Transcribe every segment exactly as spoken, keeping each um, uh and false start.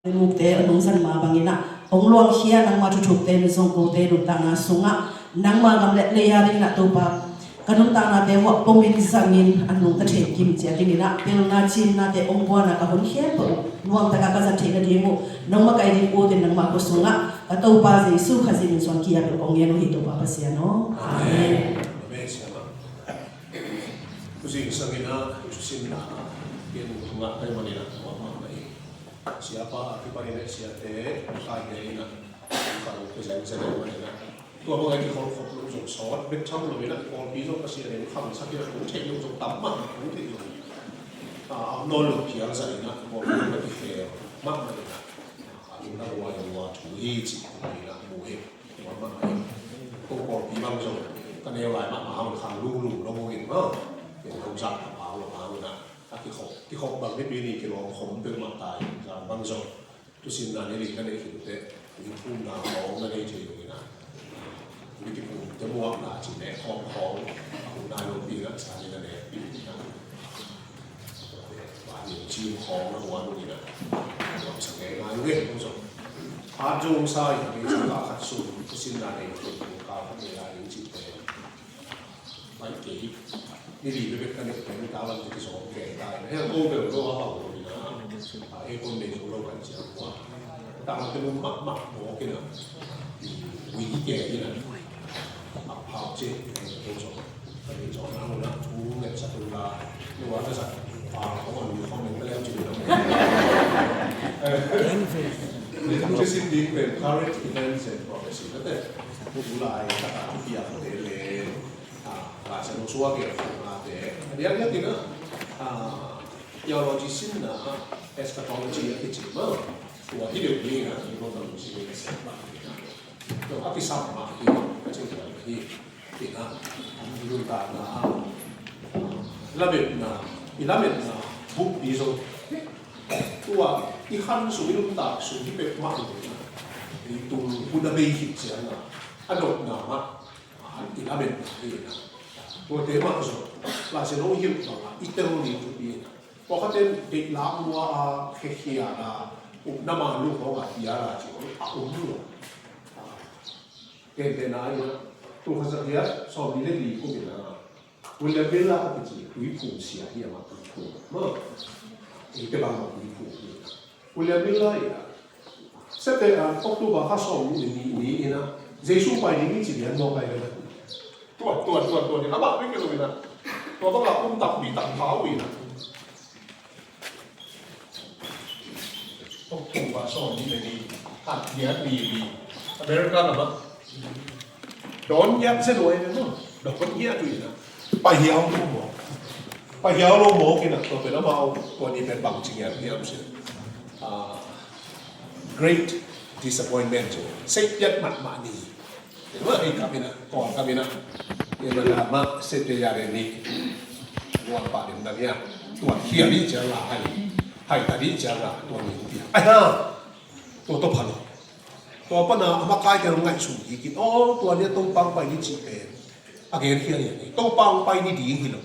Mukte a nungzan mah bangin ah hong luangkhia, nangma thuthukte in zong kote nuntakna sungah nangma gam le lei a dingin ah Topa ka nuntaknate uah pomin zangin a nungta thei kim ciat dingin ah pilna ciimnate hong guan a ka hun khempeuh uh nuamtak a ka zat theih nading uh nong makaih ding ut in nangma khut sungah ka Topa Jesu Khazih min suang ki-ap uh kong ngen uh hi Topa Pasian aw. Amen. Amen. Amen. Siapa? Kuzing sangin ah, kuzing na, pian ngah kai manin ah, ngah mah mah hi. Siapa, kipanin ah, siate, kai te in ah, kal kuzing sangin manin ah. Tua bang a kikhop khop lo zong sawt bek tham lo in ah, Kawlpi zong Pasian in khangsak in ah, hong theih lo zong tam mah, hong theih lo. Ah, a nawn lo phial zah in ah, Kawlpi zong a kikhe mah mah in ah. Ah, in ah, ua, ua, thu hi, ci, thu hi in ah, mu hi. Tua mah mah in. Ko Kawlpi bang zong, ka neu lai mah mah, hong khang lung lung lo in, ha. In hong zak a pau lo, pau in ah. A kikhop, kikhop bang ni pi ni kilawm khom peuhmah ta in, zang bang zong. Tusin na ni ling ka nei khin teh, ling phum na khawng na nei thei lo in ah. Ling kiphum te muak na cin ne khawng khawng, a hun nai lo pi na sa ni na ne pi na. Ba ni cin khawng na hua lo in ah. Lam sa ngai ngai lo in, kong zong. At zong sa in, a ngai sa ka khat sum, tusin na nei khin, ka khat nei lai ling cin te. Bai kei, ni li bek bek ka neih pen ka lam te kizawm kei ta in. Heng ko bel lo a hau lo in a. A, aircon nei zo lo kan ciang kua. Tang te lum mahmah mawk in a. Ui kei in a. A phau ci, ko zo. Ka neih zo na lo na, thu nget sa tu la. Lo a ka sa. A, ko an mi comment ka lem ci lo. Ni tu ci sin ding pen current events and prophecy. Ka te. Ku lai ka ta tu pia ko te le. Ah, Lai Siangtho sung a gelkholhnate a diakdiakin ah, ah, theology sinna ah eschatology a kici maw. Tua hi deuh ding ah, i lungdam sing in a sem bang ding ah. Tua a kisam mah hi, a cih tuan hi, hi ah. I nuntakna ah, lametna, i lametna bukpi zong, tua i khan sung, i nuntak sung hi peuhmah ding ah. I tung hun a bei khit ciang ah, a nopna mah, a, i lametna hi in a. Tuate mah zong, Lai Siangtho i hilh bangah i tel ding thupi in a. Pawlkhatte in deih lak lua a, khekhiat a, upna man luk hong a pial a cih a om lo. A, gentehna in a, tul khat za giat sawmli le li kum in a, William Miller a kici tuiphum sia hi a, mah tuiphum. Mah, eite bang mah tuiphum hi a. William Miller in a, September, ah, October kha sawm ni, ni, ni in a, Jesu pai ding hi ci lian mawk lai in a. Tuan, tuan, tuan, tuan in a, amah bek hi lo in a. Tua bang a um tampi tam pha uh in a. October sawm ni le ni, khat giat ni ni. America lam ah. Dawn giat se luai ve maw. Dawn giat uh in a. Pai hiau lo maw. Pai hiau lo maw, kinah tua pen amau, tua ni pen bang ci ngiat hiam cih leh, ah, great disappointment ci. Sei piat mahmah ni. Tua ei kam in a, tua kam in a. Ei man a mah sei piat ya re ni. Tua pa den dan ya. Tua hiau ni ciang la hai. Hai ta ni ciang la, tua ni. Ai ha. Tua tua pha lo. Tua pana a makaite hong ngaihsun kik in, aw, tua ni a Topa hong pai ni cih pen a gen khial hi a, Topa hong pai ni ding hi lo.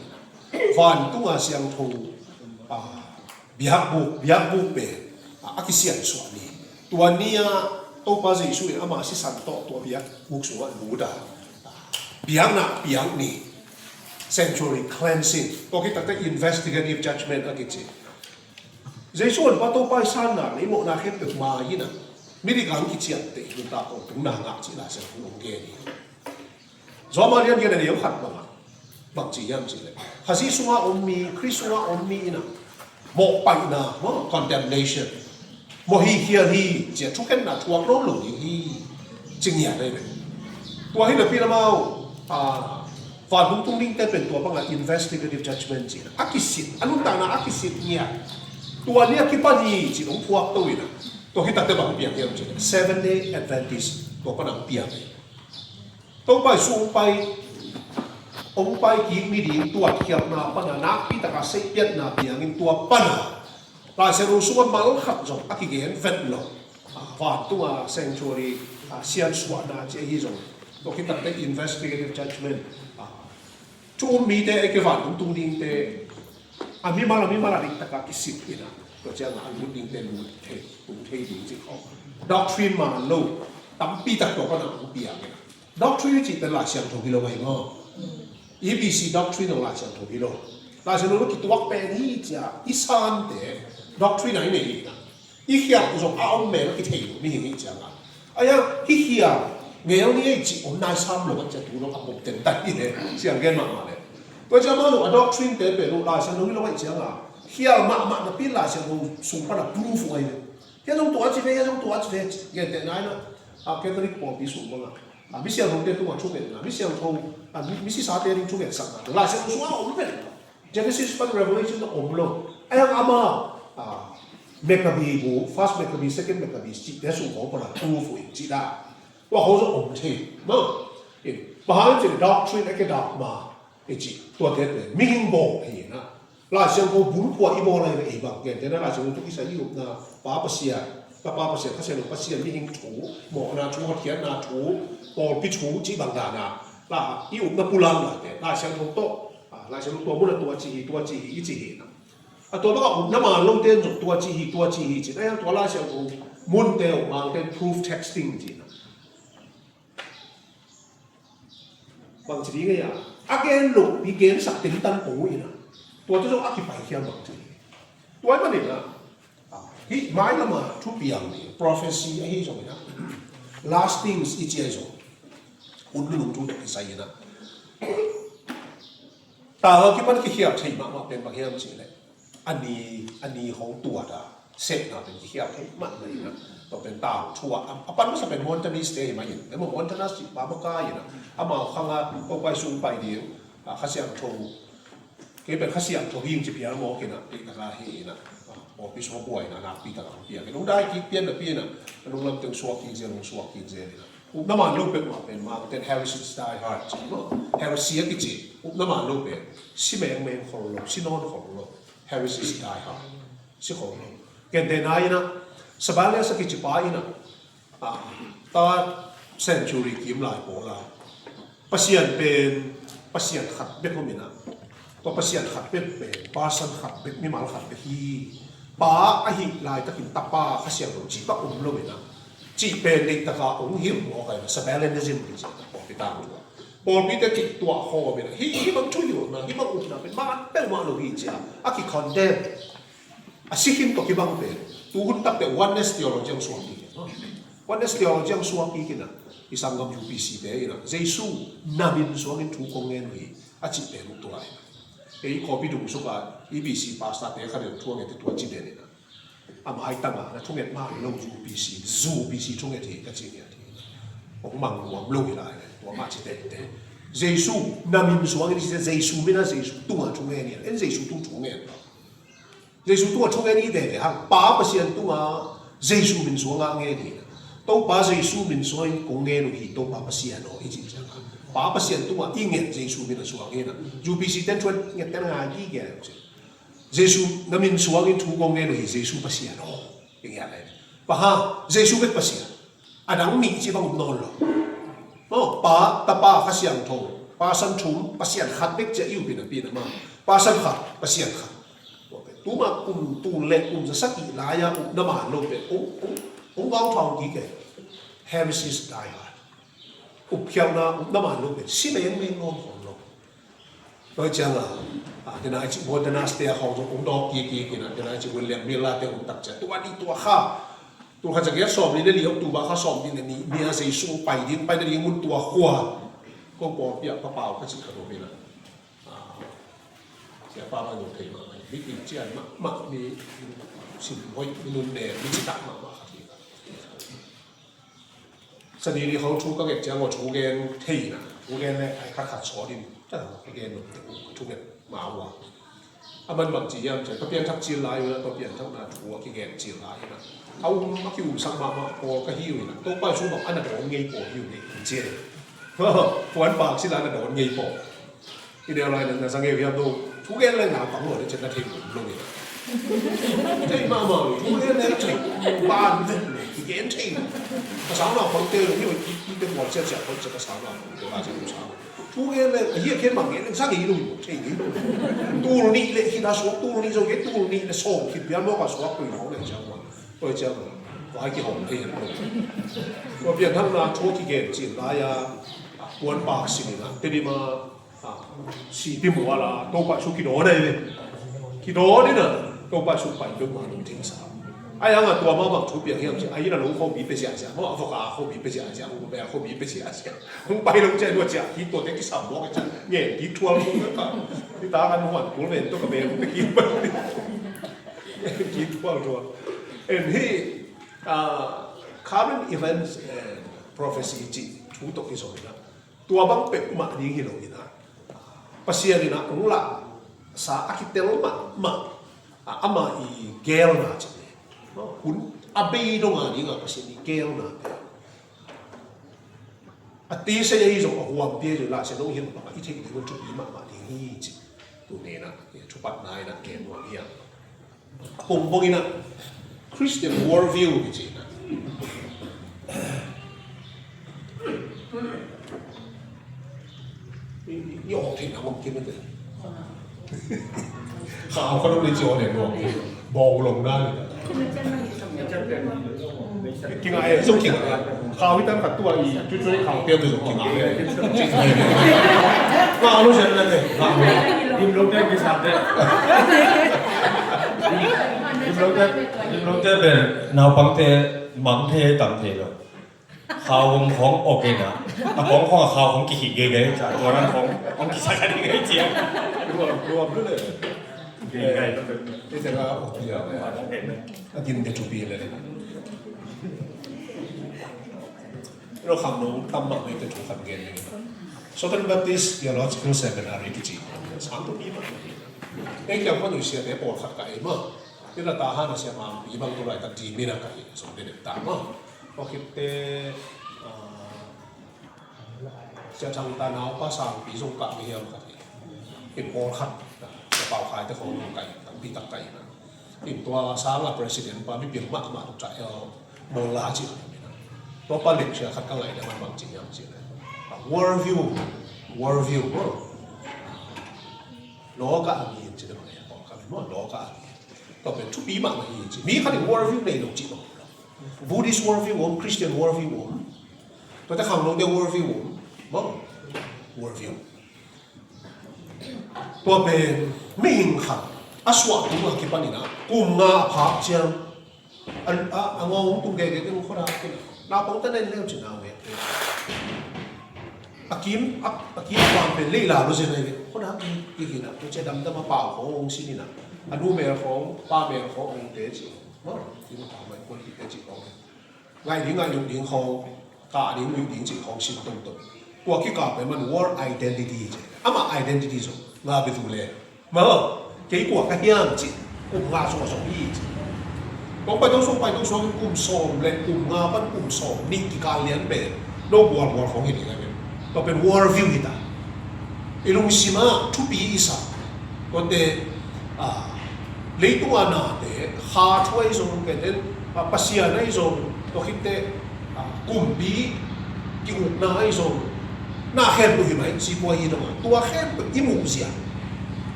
Vantunga siangtho, a, biakbuk, biakbuk pen, a, a kisiansuah ni. Tua ni a Topa Jesu in ama sisan tawh tua biakbuk sungah lut a, a, biakna piak ni. Sanctuary cleansing. Tua khit takte investigative judgment a kici. Jesu honpa Topa i sanna le i mawhna khempeuh mai in a, midik a hong kiciamteh i nuntak tawntung na ngah cih Lai Siangtho hong gen hi. Johan a lian giat a neu khat bangah bang ci hiam cih leh, Khazih sungah om mi, Khrist sungah om mi in a, mawhpaihna, maw, condemnation, mawh hi khial hi ci a thukhenna thuak nawn lo ding hi. Ci ngiat ahi ve. Tua hi napi in amau, a, vantung tung dingte pen tua bangah investigative judgment ci a, a kisit, a nuntakna a kisit ngiat. Tua ni a kipan hi ci hong phuak to in a, tua khit takte bang piang hiam cih leh Seventh Day Adventist tua pana hong piang hi. Topa Jesu hong pai, hong pai kik ni ding tuatkhialhna pana nakpi taka seihpiatna piangin tua pana Lai Siangtho sungah mal khat zong a kigen vet lo. A, vantunga sanctuary, a, siansuahna ci ahi zong, tua khit takte investigative judgment, a, thu um mite, ei kei vantung tung dingte, a mimal a mimal a dik taka kisit in a, Tua ciangah a lut dingte lut thei, lut thei ding cih khawng. Doctrine man lo, tampi tak tua panah hong piang hi. Doctrine cih pen Lai Siangtho hi lo ahi maw? E B C doctrine zong Lai Siangtho hi lo. Lai Siangtho lo kituak pen hi cia, i sante doctrine a i nei hi na. I khialh zong a om mel a kithei lo mihing hi ciangah. Aia, hi khialh ngel ni ei cih om nai sam lo a cia tu lo a pom teng tai hi le, siang gen mahmah le. Tua ciang amau lo a doctrine te pen lo Lai Siangtho hi lo ahi ciangah. Khialh mahmah napi Lai Siangtho sung panah proof uh ahi le. Hia zong tua ci ve, hia zong tua ci ve, gentehna in ah, a Catholic pawlpi sung bangah. A, mi siangthote tungah thungetna, mi siangtho, a, mi, misisate ding thungetsakna. Lai Siangtho sungah om ve. Genesis pan Revelation ah om lo. Ahi hang amau, a, Maccabee bu, First Maccabee, Second Maccabee, cihte sung khawng pan a proof uh in cih dah. Tua khawng zong om thei. Maw. In, bang hang cih doctrine, a kedakma. I cih, tuate pen mihing bawl hi na. Lai Siangtho bul khua i bawl lai ve ei bang. Gentehna Lai Siangtho tawh kisai i upna Pa Pasian, Tapa Pasian, Kha Siangtho Pasian, mihing thu, mawhna thu, hotkhiatna thu, pawlpi thu, cih bang dana. La, i upna pulak lai te. Lai Siangtho tawh, a, Lai Siangtho tua mun a tua ci hi, tua ci hi, i ci hi na. A tua bang a upna man lo te zong tua ci hi, tua ci hi, ci na. Ahi hang tua Lai Siangtho mun te uh, mang te proof texting ci na. Bangci ding ei a, a gen loh i gensak tentan ko uh in a, tuate zong a kipaikhiam bangci ding. Tua ahih manin a, hih mailam a thupiang ding prophecy ahi zongin a, last things i ci ahi zong, hun nunung thu tawh kisai in a, tang a kipan kikhial thei mahmah pen bang hiam cih leh, a ni, a ni hong tuat a, sepna pen kikhial thei mahmah in a, tua pen tang thu a, a pan masa pen Montanist te hi mah in, tua Montanist cih pa makai in a, amau khang a, ko pai sung pai ding, a, Kha Siangtho, kei pen Kha Siangtho hi ing ci pial mawk in a, kei ka hi in a, a, office hong buai in a, nakpi tak a hong piak in, hong dai kik pian napi in a, a lunglam teng suak kik zel, hong suak kik zel in a. Upna man lo peuhmah pen, mangten heresies die hard ci maw. Heresy a kici, upna man lo pen, si mengmeng khol lo, si nawn khol lo. Heresies die hard. Si khol lo. Gentehna in a, Sabellius a kici pa in a, a, third century kim lai pawl a, Pasian pen, Pasian khat bek om in a, tua Pasian khat bek pen, person khat bek, mimal khat bek hi. Pa ahih laitakin Tapa, Kha Siangtho cih bang om lo in a, cih pen deihtak a hong hilh mawk a, Sabellianism kici a, pawlpi tang tua. Pawlpite kituah khawm in a, hih, hih bang thuhilhna, hih bang upna pen man peuhmah lo hi ci a, a kicondemn. A si khin tawh kibang pen, tuhun takte Oneness theology hong suak kik in. Oneness theology hong suak kik in a, i sanggam U P C te in a, Jesu na min suangin thu kong ngen uh hi, a cih pen uh tua in a. Ei kawpi dung suk a, E B C pastor te khat in thu a ngen te tua ci den in a. A maitang a, na thunget mah lo U P C, U P C thunget hi ka ci ngiat hi. Hong mang nuam lo hi lai, tua mah ci tente. Jesu na min suangin ci te, Jesu min a Jesu tungah thu ngen hi a, en Jesu tung thu ngen. Jesu tungah thu ngen hi veve hang, Pa Pasian tungah Jesu min suangah ngen hi. Topa Jesu min suangin kong ngen uh hi, Topa Pasian aw, i cih ciangin. Pa Pasian tungah i nget Jesu min a suang hi na. U P C ten thuan nget ten ngai kik hi a, Jesu na min suangin thu kong ngen uh hi, Jesu Pasian aw. I ngiat lai. Paha, Jesu bek Pasian. A dang nih ci bang um nawn lo. Maw, Pa, Tapa, Kha Siangtho. Person thum, Pasian khat bek ci a i upin a pin a maw. Person khat, Pasian khat. Tuma kum tul le kum za sagih lai-a upna man lo pen. Ung, ung, ung gau thawng kik e. Heresies die hard. Upkhialhna, upna man lo pen. Si mengmeng nawn khol lo. Tua ciangin, a, tena i cih Montanist te a khawng zong ong dawk kik kik in a, tena i cih William Miller te ong tak ciang. Tua ni tua kha. Tul khat za giat sawm li le li October kha sawm li le ni, ni a Jesu pai ding, pai na ding mun tua khua. Ko pawlpi ah ka pau ka cih kha tua mi la. A, sia pa ma zong thei mahmah. Mi tin cian mahmah, mi sim hoih, mi nun ne, mi citak mahmah kha ti kha. Sani ni khawng thu ka nget ciang aw thu gen thei na, thu gen le ai khat khat sawt in, ka gen nop te uh, ka thu nget ma uh a. A man bang ci hiam ciang, ka piangthak cil lai uh na, ka piangthakna thu a kigen cil lai uh na. A um, a ki-umsak mahmah pawl ka hi uh hi na, Topa Jesu bang a na dawn ngei pawl hi uh hi, ci e. Puan pak cil a na dawn ngei pawl. I neu lai na, na zang e hiam lo. Thu gen lai na pang lo, na cen na thei lo lo ni. Thei mahmah lo, thu gen lai na thei. Ban vet lo, i gen thei lo. Ka sang na pang te lo, ni i, i te muan sia sia pang sia ka sang na pang te, ba sia ka sang. Thu Pu gen le, a hi a khen bang gen le, sang i lu, thei i lu. Tul nih le, hi na suak tul nih zong gen, tul nih le sawm khit pian mawk a suak tui lo le ciang ma. Oi ciang ma. Vai kihong thei lo. Tua pian thang na thu kigen cin lai a, puan pak sin ina, Tedim a, a, si ti mual a, Topa su kidawn ai ve. Kidawn ina, Topa su pai dot ma lo thei sa. Ai ang a tua ma bang thu piang hiam ci, ai ina lo kho bi pe sia sia, mo a voka kho bi pe sia sia, mo bel kho bi pe sia sia. Hong pai lo ciang tua ciang, hi tuate kisam mawk ciang, ngen kik thual mawk ka. Hi ta kan huan kul ven tua ka ven, hong pe kik pai. Ngen kik thual thual. En hi, ah, current events and prophecy ci, thu tawh kizom ina. Tua bang pek mah ding hi lo ina. Pasian ina hong laksa a kitel mahmah, ah, ama i gelna ci. Hun a bei dong a ding a Pasian i gelna te. A tisa ahi zong, a huampi ahi zong, Lai Siangtho hi lo bang a i theih ding thupi mahmah ding hi ci. Tuni ina, thupatna ina gen nuam hi a. A pong pong ina, Christian worldview hi ci ina. I, i, i awk theihna om kim ete. Khau kha lo le ci aw le lo. Bawng long na le. Kingah e, zong kingah e. Khau hi tan khat tua i, cu cu i khau piang tu zong kingah e. Ngah lo sian na te. Ngah lo. Dim lo te kisam te. Dim lo te, dim lo te bel naupang te mang thei tam thei lo. Khau om khong ok e na. A kong khong a khau khong kikhih gei gei. Ca tua nan khong khong kisak a di gei cia. Ruam, ruam tu le. Gei gei. Ni te ka ok ya. A din de thupi le. Lo kham lo tam mak ni te thu kham gen ni. Southern Baptist Theological Seminary kici. Sang thupi ma. Ei kiam ko nu sia te pawl khat ka ei ma. Ni la ta ha na sia ma pi bang tu lai ta di mi na ka ei. Song de de ta ma. Tua khit te, ah, Sia Thang ta naupa sangpi zong kah mi hiam khat hi. In pawl khat, Sia Pau Khai te khawng zong kah hi, tampi tak kah hi na. In tua sang a president pa mipil mahmah tuk ca el Mola ci hi na. Tua pa lecture khat ka ngaih leh man bang ci hiam cih leh, world view, world view, no? Loka a mi in ci te bang hi a pawl khat hi, no? Loka a mi. Tua pen thupi mahmah hi ci. Mi khat in world view nei lo ci bang. Buddhist worldview om, Christian worldview om. Tuate khangnote worldview om. Maw? Worldview. Tua pen mihing khat a suah tung a kipan ina kum nga a phak ciang a, a, a ngawng tung keke keng khuadak kina naupang ta nen leu cin a wek. A kim, a, a kim kuang pen leila lo zen a wek. Khuadak kik kina, tua cia damdam a pau khong sin ina. A nu mel khong, pa mel khong ong te ci. Maw? Kim a pau mai kuan kik te ci khong. Ngai ding, ngai luk ding khong, kah ding, luk ding cih khong sin tongtong. Tua kikal pen man world identity ci. Ama identity zong nga bia tu le. Maw, kei kua ka hiam ci. Kum nga sung a song hi ci. Kong pai tong sung, pai tong sung, kum sawm le kum nga pan kum sawm nih kikal lian pen no gualgual khong hi ding a pen. Tua pen world view hi ta. I lungsim ah thupi i sa. Tuate, ah, leitung a nate, kha thu ahi zong, kei ten, ah, Pasian ahi zong, tua khit teh, ah, kumpi ki-ukna ahi zong, na khempeuh hi mai, sipua hi dong a. Tua khempeuh i muh zia,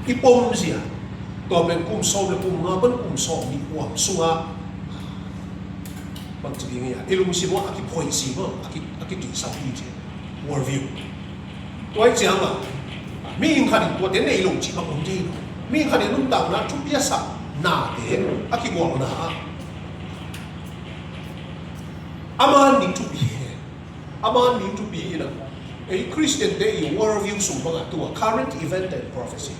i pom zia. Tua pen kum sawm le kum nga pan kum sawm nih huam sungah, bangci ding hi a, i lungsim ah a kiphoih si maw, a ki, a kituihsak hi ci. World view. Tua hi ciangah mihing khat in tuate nei lo cih bang om thei lo. Mihing khat in nuntakna thupi a sak nate a kigualna ah a man ding thupi hi. A man ding thupi ina ei Christian te i world view sung bangah tua current event and prophecy.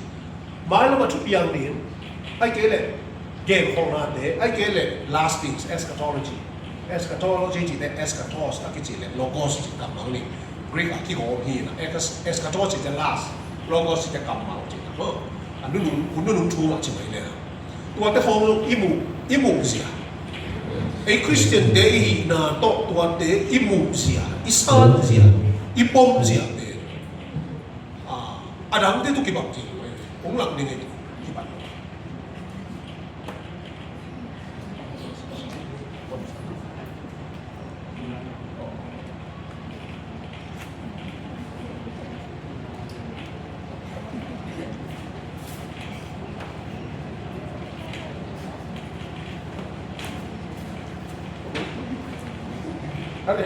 Mailam a thupiang ding ai kei le genkholhnate, ai kei le last things, eschatology. Eschatology cihte, eschatos a kici le logos cih kammal ning. Greek a kigawm hi na, es-, eschatos cihte last, logos cihte kammal cih na. Maw? A nunung, hun nunung thu mah ci mai le. Tuate khawng lo i muh, i muh zia. Ei Christian te i hihna tawh tuate i muh zia, i san zia, i pom zia te. A, a dangte tu kibang thei lo, hong lak ding ei tu kibang. Hello,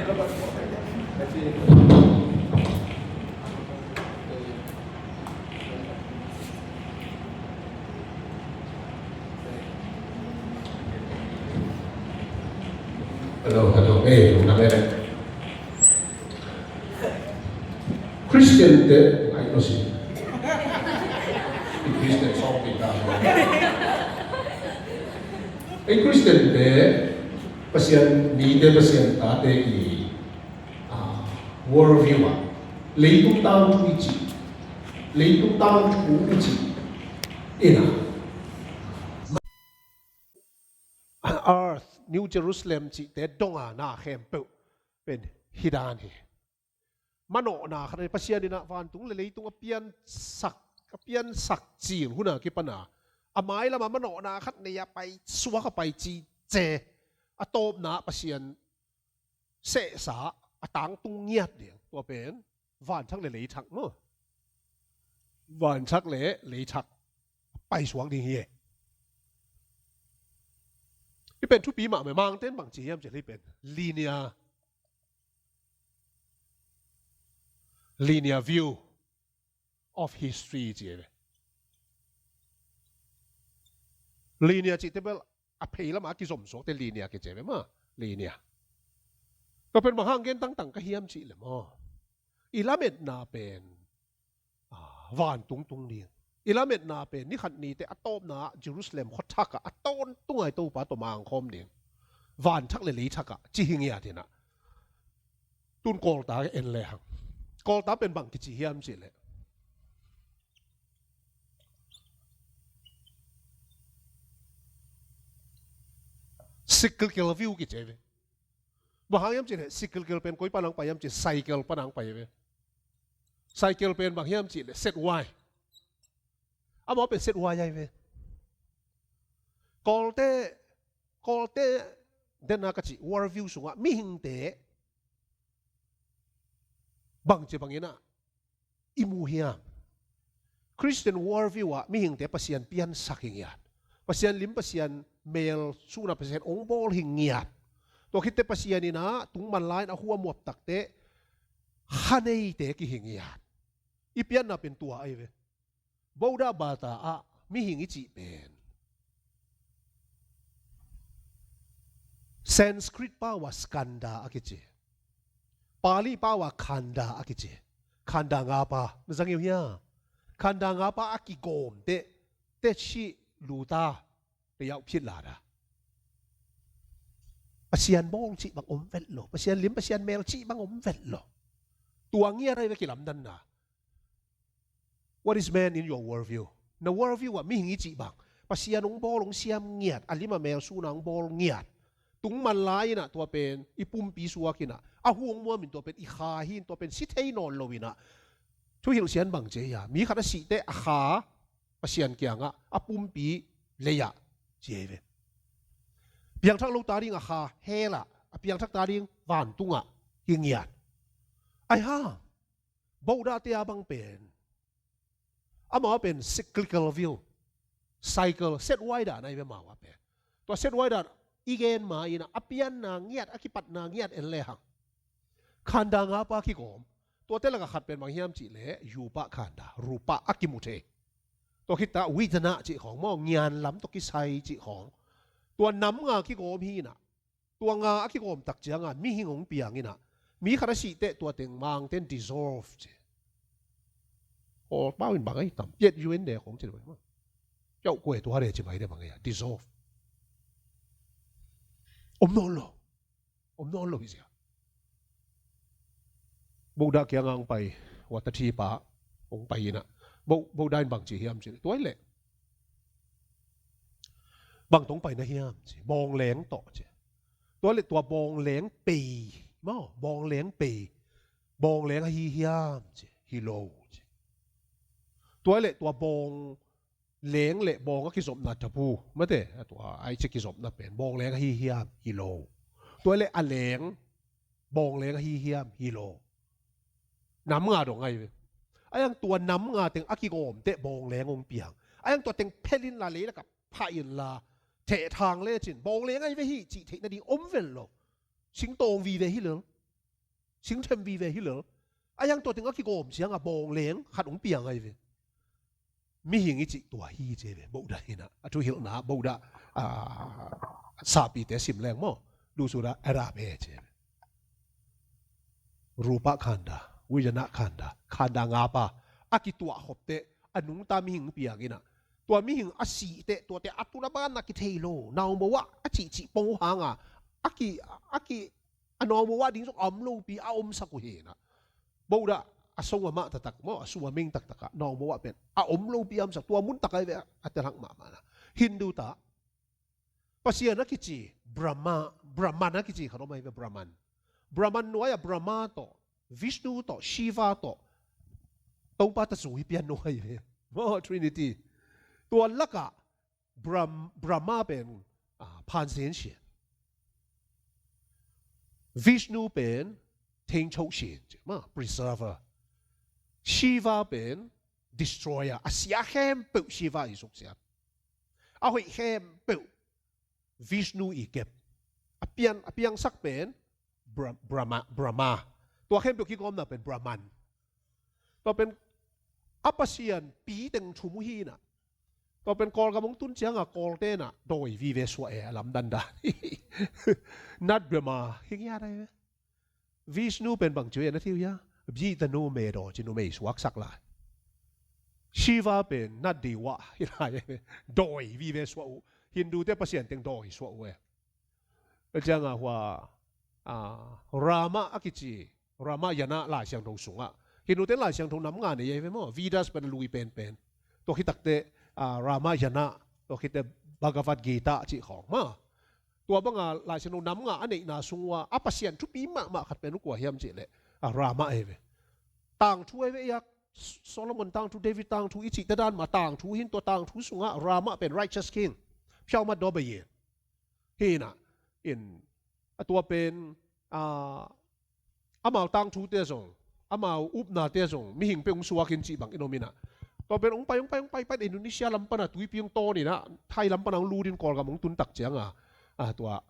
hello. Hey, lungdam ei. Christian te ai lo si. Christian song ti ta. Ei Christian te Pasian mite, Pasian tate i, ah, worldview ah leitung tangthu i ci, leitung tangthu i ci ina, earth, New Jerusalem cihte donga na khempeuh pen hi dan hi. Manawhna khat a, Pasian in ah vantung le leitung a piansak, a piansak cil hun a kipan a, a mailam a manawhna khat nei a pai suak a pai ci ce, a tawpna Pasian sehsa a tangtung ngiat ding, tua pen vanthak le leithak maw. Vanthak le leithak pai suak ding hi e. Hih pen thupi mahmah, Mangte'n bang ci hiam cih leh hih pen linear, linear view of history ci ve. Linear cihte bel a pheilam a kizom suakte linear kici ve maw. Linear. Tua pen bang hang gen tangtang ka hiam cih leh maw, i lametna pen, ah, vantung tung ding. I lametna pen ni khat ni teh a tawpna Jerusalem khuathak ah a tawntung a i Topa tawh mangkhawm ding. Vanthak le leithak ah ci hi ngiat in ah. Tun Kawlta en lehang, Kawlta pen bang kici hiam cih leh cyclical view kici ve. Bang hang hiam cih leh cyclical pen koi pan hong pai hiam cih leh cycle pan hong pai ve. Cycle pen bang hiam cih leh Z Y. Amau pen Z Y ai ve. Kawlte, Kawlte den a ka cih worldview sungah mihingte bangci bangin ah i mu hiam? Christian worldview ah mihingte Pasian piansak hi ngiat. Pasian lim, Pasian mel suna Pasian hong bawl hi ngiat. Tua khitteh Pasian in ah tungman lai-in a hu a muap takteh khaneite kihi ngiat. I pianna pen tua ai ve. Buddha bata ah mihing i cih pen Sanskrit pau ah skandha a kici, Pali pau ah khanda a kici. Khanda nga pa na zang uh hia? Khanda nga pa a kigawm teh, teh cih luta te yau phit lada. Pasian bawl cih bang om vet lo. Pasian lim, Pasian mel cih bang om vet lo. Tua ngiat ai ve kilamdanna. What is man in your worldview? Na worldview ah mihing i cih bang, Pasian hong bawl hong siam ngiat, a lim a mel suna hong bawl ngiat. Tungman lai-in ah tua pen i pumpi suak in ah, a hu hong muam in tua pen i kha hi in, tua pen si thei nawn lo in ah. Thuhilh sian bang ci ei a, mi khat a sih teh a kha Pasian kiangah, a pumpi lei-ah ci ei ve. Piangthak lo ta ding a kha hell ah, a piangthak ta ding vantungah hi ngiat. Ai ha, Buddha te a bang pen, amau pen cyclical view, cycle, Z Y dan ai ve amau a pen. Tua Z Y dan i gen ma in ah, a pianna ngiat, a kipatna ngiat en lehang, khanda nga pa kigawm. Tuate lakah khat pen bang hiam cih leh yupa khanda, rupa a kimu thei. Tua khit teh vedana cih khawng maw, ngian lam tawh kisai cih khawng. Tua nam nga kigawm hi in ah, tua nga a kigawm tak ciangah mihing hong piang in ah, mi khat a sih teh tua teng Mangte'n dissolve ci. Aw, pau in bang ai tam, piat U N de khawng ci lo maw. Piau kue tua de ci mai de bang ai a, dissolve. Om nawn lo. Om nawn lo hi sia. Buddha kiangah hong pai, wata thipa hong pai in ah, Buddha in bang ci hiam cih leh, tua leh bang tawh hong pai na hiam ci, bawngleng tawh ci. Tua leh tua bawngleng pei maw, bawngleng pei, bawngleng ahi hiam ci, hi lo ci. Tua leh tua bawng leng le bawng a kizopna tabu, mate, a tua ai ci kizopna pen bawngleng ahi hiam, hi lo. Tua le a leng bawngleng ahi hiam, hi lo. Nam nga dong ai ve. Ai ang tua nam nga teng a kigawm teh bawngleng hong piang. Ai ang tua teng phelh inla, leilakah phah inla, thehthang lecin bawngleng ai ve hi cih theih nading om vel lo. singtawng vive hi lel, singthem vive hi lel. A yang tua teng a kigawm ciangah bawng leng khat hong piang ahi ve. Mihing i cih tua hi ci ve, Buddha hi-in ah, a thuhilhna Buddha, ah, sapite sim leng maw, dusuda era pe ci ve. Rupa khanda, vijana khanda, khanda ngapa a kituah khop teh a nungta mihing piang in ah, tua mihing a sih teh tuate a tun a ban a kithei lo, naungbo ah a cihcih pong hanga a ki, a ki, a naungbo ah ding zong a om lopi a omsak uh hi-in ah. Buddha a sung amah taktak maw, a sung a meng taktak ah naungbo ah pen a om lopi a omsak, tua mun tak ahi ve a, a telhak mahmah na. Hindu ta Pasian a kici Brahma, Brahman a kici khat om ahi ve, Brahman. Brahman nuai-ah Brahma tawh, Vishnu tawh, Shiva tawh, Topa ta zui pian nuai ahi ve maw, Trinity. Tua lakah Brahm-, Brahma pen, ah, phansen sian. Vishnu pen thengcho sian, maw, preserver. Shiva pen destroyer, a sia khempeuh Shiva i suksiat. A hoih khempeuh Vishnu i kep. A pian, a piangsak pen Bra-, Brahma, Brahma. Tua khempeuh kigawmna pen Brahman. Tua pen a pasian pi teng thum uh hi-in ah, tua pen Kawlgam hong tun ciangah Kawlte in ah dawi vive suah e, a lamdang dan. Nat Brahma hi ngiat ahi ve. Vishnu pen bang ci uh e na, thei uh hia? Bih tanu me daw ci, numei suaksak lai. Shiva pen nat diwa hi lai, dawi vive suah uh. Hindute pasian teng dawi suah uh e. A ciangah hua, ah, Rama a kici, Ramayana Lai Siangtho sungah, Hindute Lai Siangtho nam nga nei ahi ve maw, Vedas pen a lui penpen. Tua khit takteh, ah, Ramayana, tua khit teh Bhagavad Gita cih khawng maw. Tua banga Lai Siangtho nam nga a neihna sung uh a, a pasian thupi mahmah khat pen uh kua hiam cih leh, ah, Rama ahi ve. Tangthu ahi ve, ia Solomon tangthu, David tangthu i cihte dan mah tangthu hi-in, tua tangthu sungah Rama pen righteous king, phiaumat daw bayin. Hi-in ah, in, a tua pen, ah, amau tangthute zong, amau upnate zong mihing peuh hong suak in cih bangin om in ah. Tua pen hong pai, hong pai, hong pai, pai Indonesia lam pan a tuipi hong tawn in ah, Thai lam pan a hong lut in Kawlgam hong tun tak ciangah, ah, tua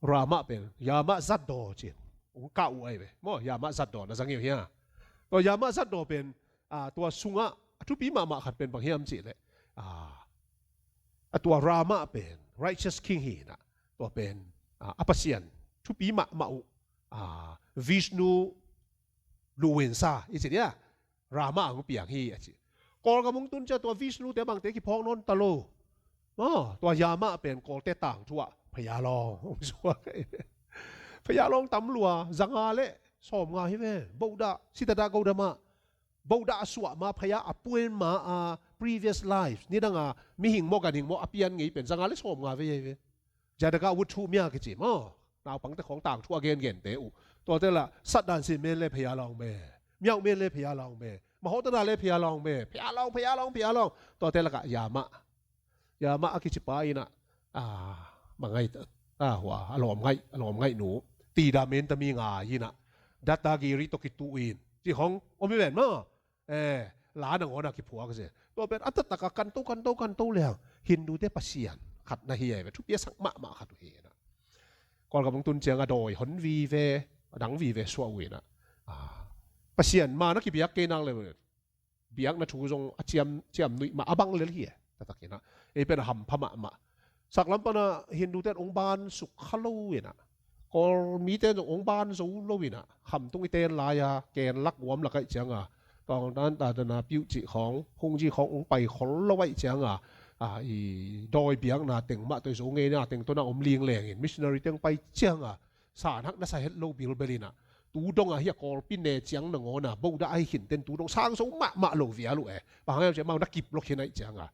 Rama pen Yama zatdaw ci-in hong kah uh ahi ve maw, Yama zatdaw na zang hi uh hia? Tua Yama zatdaw pen, ah, tua sungah a thupi mahmah khat pen bang hiam cih leh, ah, a tua Rama pen righteous king hi-in ah, tua pen, ah, a pasian thupi mahmah uh, ah, Vishnu luwensa i ci dia, Rama ang piang hi a ci. Kawlgam hong tun ciang tua Vishnu te bangte kiphawk nawn ta lo. Oh, tua Yama pen Kawlte tangthu ah phaya lawng hong suak ahi ve. Phaya lawng tam lua, zanga le sawmnga hi ve. Buddha, Siddhartha Gautama, Buddha a suah ma phaya a puan ma a previous life, nidanga mihing maw ganhing maw a pian ngei pen zanga le sawmnga vei ahi ve. Jataka Vuthu mia kici maw, naupangte khawng tangthu a gengente uh. Tuate lah satdan sin men le phaya lawng me, miauh men le phaya lawng me, mahawtana le phaya lawng me, phaya lawng, phaya lawng, phaya lawng. Tuate lakah Yama, Yama a kici pa in ah, ah, mangai ta, ah, hua, a lawm ngaih, a lawm ngaih nu, tida men tami ngai in ah, Dattagiri tawh kitu in, ci khawng om hi ven maw. Eh, la nangawn a kiphuak zen. Tua pen a taktak a kanto, kanto, kanto leng Hindute pasian khat na hi ahi ve, thupi a sak mahmah khat uh hi-in ah. Kawlgam hong tun ciangah dawi hon vive, a dang vive suah uh in ah. Ah, pasian ma na kibiak kei nak le, biakna thu zong a ciam, ciam nuih mah a bang lel hi e. Taktak in ah, ei pen a hampha mahmah. Saklam pan ah Hindute in hong ban suk kha lo in ah, Kawl mite in zong hong ban zo lo in ah, khamtung i ten lai-a, ken lak guam lak ahih ciangah, tawngtan tatana piuh cih khawng, hungji khawng hong pai khol lo ahih ciangah, ah, i dawi biakna teng mah tawh i Zo ngeina teng tawh na om ling leng in, missionary teng pai ciangah, sanhak na sa het lo bilbel in ah, tu dongah hi a Kawlpi ne ciang nangawn ah Buddha ahi khinten tu dong sang zo mahmah lo vial uh e. Bang hang hiam cih leh amau na kip lua khin ahih ciangah,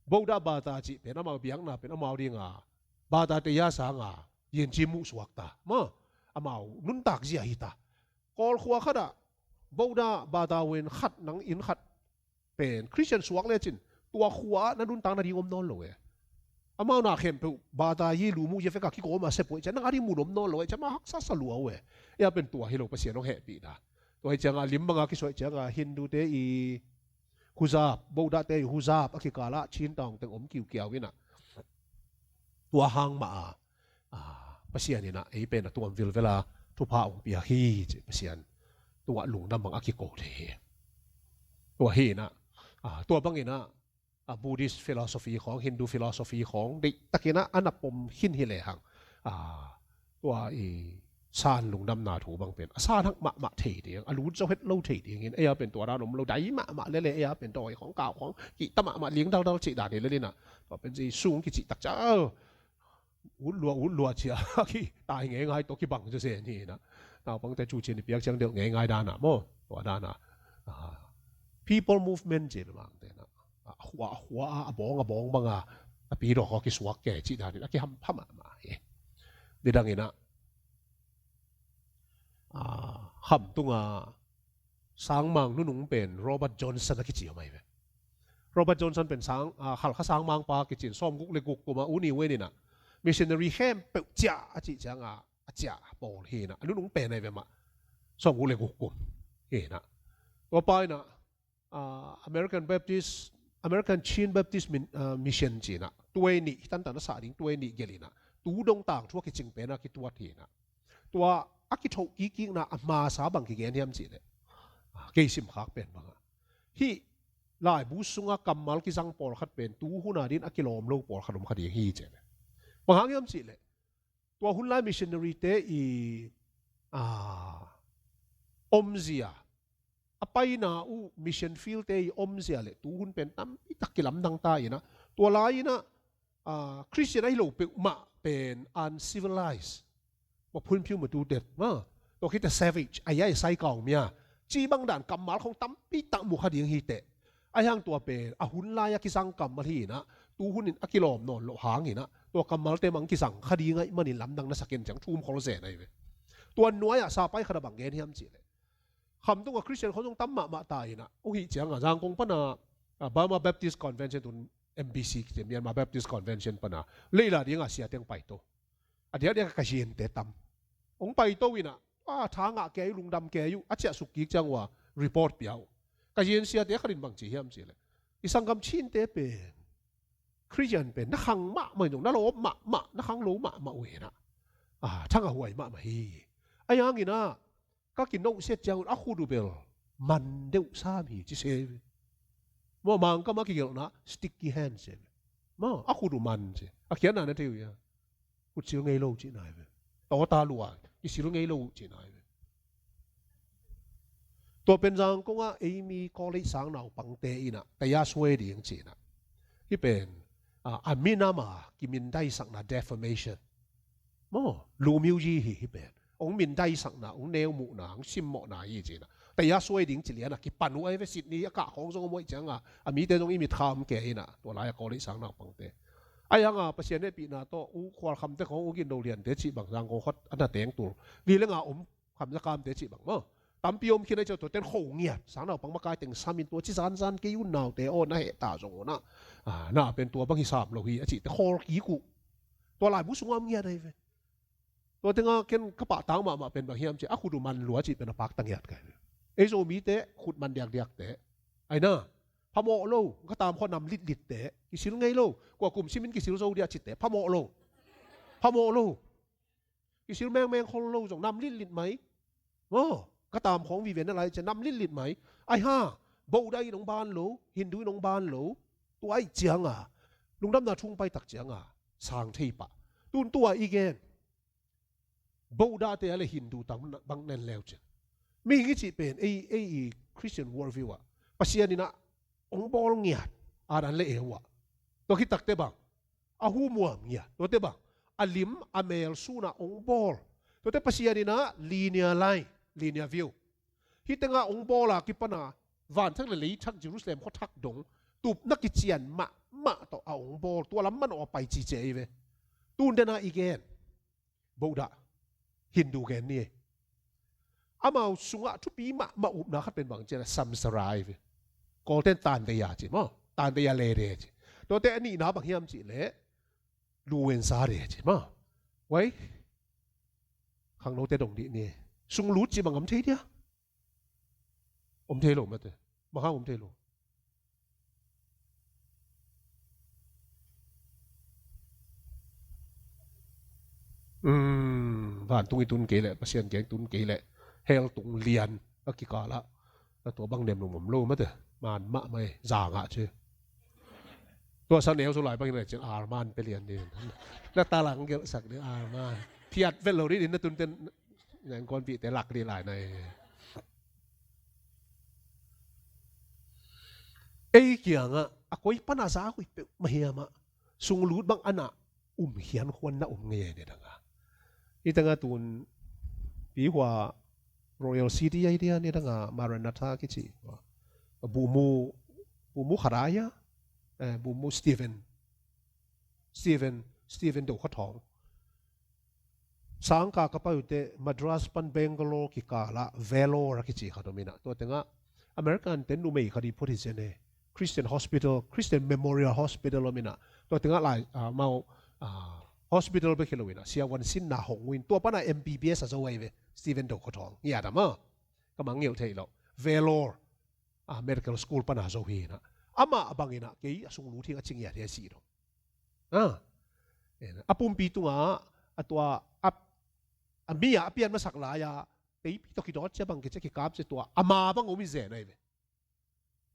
Buddha bata cih pen amau biakna pen amau dinga bata te ya sanga yin ci muh suak ta maw, amau nuntak zia hi ta. Kawl khua khat ah Buddha bata wen khat nang inn khat pen Christian suak lecin, tua khua ah na nuntak nading om nawn lo e. Amau na khempeuh bata yi lu mu ya vek a kikawm a sep uh ahih ciang nang ading mun om nawn lo e, ciang amau haksa sa lua uh e. Ei a pen tua hi lo, Pasian hong hehpihna. Tua ahih ciangah lim banga kisuah ahih ciangah Hindute i hujab, Buddhate i hujab a kikalah Chin Town teng om kiukiau in ah, tua hang mah a, ah, Pasian in ah ei pen a tuam vilvel a thupha hong piak hi ci Pasian tungah lungdam bang a kiko thei hi. Tua hi in ah, ah, tua bang in ah, ah, Buddhist philosophy khawng, Hindu philosophy khawng deihtakin ah a na pom khin hi lehang, ah, tua i san lungdamna thu bang pen a san hak mahmah thei ding, a lut zo het lo thei dingin, ei a pen tua dan om lo, dai mahmah lele, ei a pen dawi khawng, kau khawng kihta mahmah, ling daldal cih dan hi lel in ah, tua pen Jesu hong kicih tak ciang ut lua, ut lua ci a, a kitai ngeingai tawh kibang zawzen hi in ah. Naupangte cu cin i piak ciang delh ngeingai dan ah maw, tua dan ah, ah, people movement ci bangte in ah, ah, a khua, a khua a, a bawng, a bawng bang a, a pi dawk a kisuak ke cih dan in a kihampha mahmah hi. Nidang in ah, ah, Khamtung a sangmang nunung pen Robert Johnson a kici om ahi ve. Robert Johnson pen sang, ah, Khalkha sangmangpa kici in, sawmguk le guk kum a U Ne Win in ah missionary khempeuh ciah a cih ciang a, a ciah pawl hi in ah, a nunung pen ahi ve mah. Sawmguk le guk kum hi in ah, tua pa in ah, ah, American Baptist, American Chin Baptist Min-, ah, Mission ci in ah, tuai nih, hi tantan a sah ding tuai nih gelh in ah, tu dong tangthu a kicing pen a kituat hi in ah, tua a kithoh kikkikna a masa bang kigen hiam cih leh, ah, kei simkhak pen bang a, hih laibu sunga kammal kizang pawlkhat pen tu hun a ding a kilawm lo pawlkhat om kha ding hi ci leh. Bang hang hiam cih leh, tua hun lai missionary te i, ah, omzia, a paina uh mission field te i omzia le tu hun pen tampi tak kilamdang ta in ah, tua lai in ah, ah, Christian ahi lo peuhmah pen uncivilized, maphun phiu matu det ma, tua khit a savage, a yai sai kaung mia, ci bang dan kammal khawng tampi tak mu kha ding hi teh. Ahi hang tua pen a hun lai a kizang kammal hi in ah, tu hun in a kilawm nawn loh hang in ah, tua kammalte mang kizang kha ding ahih manin lamdang na sa ken ciang thum khol zen ahi ve. Tua nuai ah sa pai khat a bang gen hiam cih leh, Khamtung a Christian khawng zong tam mahmah ta in ah, uh hih ciang a Zangkong pan a, ah, Burma Baptist Convention, tun M B C kiti, Myanmar Baptist Convention pan a, Leila ding a sia teng paito. A diakdiak a Kazinte tam. Hong paito in ah, a, tha ngah kei uh, lungdam kei uh, a ciah suk kik ciang uh a report pia uh. Kazin siate khat in bang ci hiam cih leh, i sanggam Chinte pen, Christian pen na khang mahmah in zong, na lawp mahmah, na khang lo mahmah uh hi in ah, ah, thangah huai mahmah hi. Ahi hang in ah, ka kinohsiat ciangun a khut uh bel man deuh sam hi ci se. Maw, Mangkam a kigelhna sticky hand se. Maw, a khut uh man se. A khiatna na thei uh hia? Khut sil ngei lo cihna hi ve. Tawta lua, kisil ngei lo uh cihna hi ve. Tua pen Zangkong ah ei mi college sang naupangte in ah taya suai ding ci in ah, hih pen, ah, a minam a kimindaisakna, defamation. Maw, lu music hi, hih pen. Hong mindaisakna, hong neumuhna, hong simmawhna hi ci in ah, taya suai ding ci lian a kipan uh ahi ve. Sydney a kah khawng zong om uh ahih ciang a, a mite zong i mit kha om kei in ah, tua lai a college sang naupangte. Ahi hang a Pasian hehpihna tawh, U Khual Kham te khawng, U Gin Do Lian te cih bang, Zangkong khuat a na teng tul li le nga om, Kham Za Kam te cih bang maw, tampi om khin ahih ciang, tua ten kho ngiat, sang naupang makai teng sam in, tua ci zanzan kei un naute aw, na heh ta zong uh na, ah, na pen tua bang hi sam lo hi a cihte khawl kik uh. Tua laibu sungah om ngiat ahi ve. Tua tengah ken ka pahtang mahmah pen bang hiam cih, a khut uh man lua cih pen a pakta ngiat ka hi ve. Ei Zomite khut man diakdiakte, ai na, phamawh lo, ka tam khawh nam litlitte, kisil ngei lo, kua kum simin kisil zo dia cihte, phamawh lo. Phamawh lo. Kisil mengmeng khol lo zong, nam litlit mai. Maw, ka tam khawng vive na lai ciang nam litlit mai. Ai ha, Buddha in hong ban lo, Hindu in hong ban lo. Tua ahih ciang a, lungdamna thu hong pai tak ciang a, sang thei pah. Tun tua i gen, Buddha te a le Hindu tang bang nen leu ciang, mihing i cih pen ei, ei i Christian worldview ah, Pasian in ah hong bawl ngiat, Adam le Eva ah. Tua khit takte bang, a humuam ngiat, tuate bang, a lim a mel sun ah hong bawl. Tuate Pasian in ah linear line, linear view. Hih tengah hong bawl a kipan a, vanthak le leithak, Jerusalem khuathak dong, tupna kician mahmah tawh a hong bawl, tua lam manawh a pai cice hi ve. Tun den a i gen, Buddha, Hindu gen ni. Amau sungah thupi mahmah upna khat pen bang ci a, samsara hi ve. Kawlten tandeya ci maw, tandeya lede ci. Tuate a nihna bang hiam cih leh, luensa de ci maw. Wai, khangnote dong dih ni. Sunglut ci bang om thei dia? Om thei lo mate. Bang hang om thei lo? Vantung i tun kei leh, Pasian kiang i tun kei leh, hell tung lian a kikal ah, a tua bang nem lum om lo mate. Man mahmah e, za ngah ci. Tua sa neu su lai bangin a cin alman pe lian ding. Na talang gelhsak ding alman. Phiat vet lo ding in na tunten nangkuanpihte lak ding lai na e. Ei kiangah a koi pana za koi peuh mahiamah sunglut bang ana um hian huan na um ngei ne danga. Hi tanga tun pi hua Royal City ai dia ne danga Maranatha kici. Bumu bumu kharaya bumu Stephen Stephen Stephen do khathong. Sangka ka paute Madras pan Bangalore kikala Vellore a kici khat om ina. Tua tenga American ten numei khat i phuat hi zen e. Christian Hospital, Christian Memorial Hospital om ina. Tua tenga lai mau hospital bek hi lo ina. Sia wan sin na hong win. Tua pana M B B S a zo ai ve. Stephen do khathong. Ngia dama. Ka mang ngel thei lo. Vellore. Medical school pana zo hi ina. Ama bang ina. Kei a sung lu thing a cing ia thei si do. A pumpi tunga a tua a mi a pian masak lai a teipi tawh kidawt cia bang kicia kikap cia tua ama bang om i zen ai ve.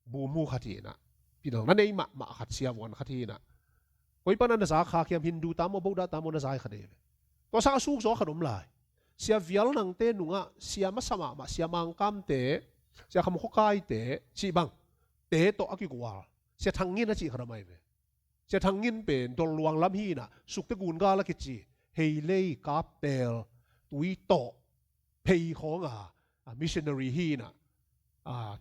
Bumu khat hi ina. Pinal na nei mahmah khat sia vuan khat hi ina. Koi pana na za kha kiam Hindu tamo Buddha tamo na zai khat ai ve. Tua sang a suk zaw khat om lai. Sia vial nangte nungah sia masa mahmah sia mangkamte sia khamkhuakaite cih bang te tawh a kigual sia thangin a cih khat om ai ve. Sia thangin pen dol luang lam hi ina sukte gun gal a kici heilei kaptel tui tawh phei khawnga missionary hi ina.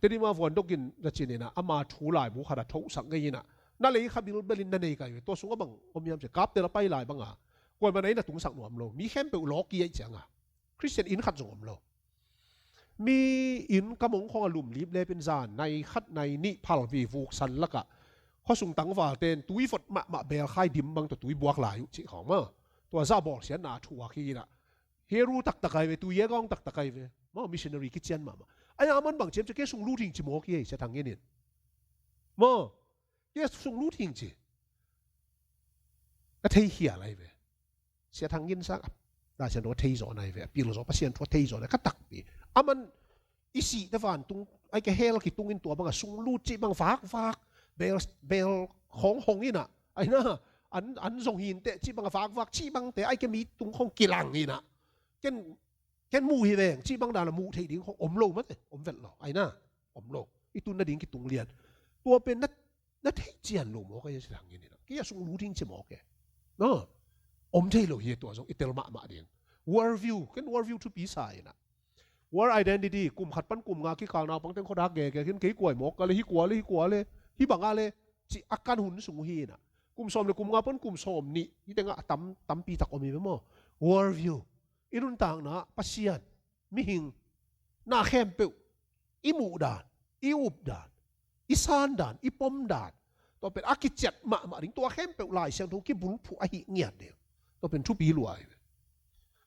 Tedima vuan dokin na cin ina ama thu lai bu khat a thosak ngei ina na lei kha bilbelin na nei kai ve tua sungah bang om hiam ci kaptel a pai lai banga kuaman ei na tungsak nuam lo mi khempeuh lawki ai cianga Christian inn khat zong om lo. Mi inn ka mong khong a lum lip lepin zan nai khat nai nih phal vi vuk san lakah khuasung tangval ten tui vot mahmah belkhai dim bang tawh tui buak lai uh cih khawng maw. Tua zah bawlsiatna a thuak hi inah heru taktak ai ve, tui e gawng taktak ai ve maw, missionary kician mahmah. Ai a man bang ciam cia kei sung lut hing ci maw kei sia thang in in maw. Kei sung lut hing ci ka thei hial ai ve. Sia thang in sang a Pasian thu a thei zaw nai ve, a pil zaw Pasian thu a thei zaw nai ka takpi. A man i sih te vantung ai ka hel kitung in tua banga sung lut cih bang vakvak bel, bel khawng hong inah ai na an, an zong hin teh cih bang a vakvak cih bang te ai ka mi tung khawng kilang inah ken, ken muh hi veng cih bang dan a muh theih ding khawng om lo mate, om vet lo ai na, om lo. I tun nading kitung lian. Tua pen na na thei cian lo maw ka hia sia thang in inah kei a sung lut hing ci maw ke. Om thei lo hi tua zong i tel mahmah ding. World view, ken world view thupi sa inah world identity kum khat pan kum nga kikal naupang teng khuadak gege khin kei kuai maw ka le hi kua le hi kua le hi banga le cih a kan hun sung uh hi inah kum sawm le kum nga pan kum sawm nih hi tengah a tam, tampi tak om hi ve maw. World view i nuntakna Pasian mihing na khempeuh i muh dan, i up dan, i san dan, i pom dan tua pen a kiciat mahmah ding, tua khempeuh Lai Siangtho kibulphuh ahi ngiat ding. Tua pen thupi lua hi ve.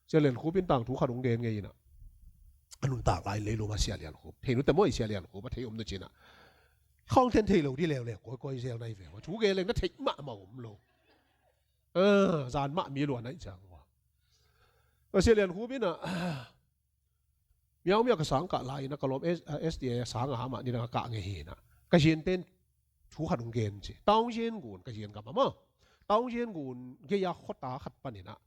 Sia Lian Khup in tangthu khat hong gen ngei inah a nuntak lai leilung a Sia Lian Khup thei nu te maw i Sia Lian Khup a thei om nu cinah khawng then thei lo di leuleu kawikawi zel nai ve. Thu gen leng na theih mahmah om lo. Zan mah mi lua naih ciang ua Sia Lian Khup inah miau miau ka sang kah lai inah ka lawm S D A a sang a hamah nidang a kah ngei hi inah ka zianten thu khat hong gen ci. Taung zian gun ka zian gam a maw. Taung zian gun gei a khuata khat pan inah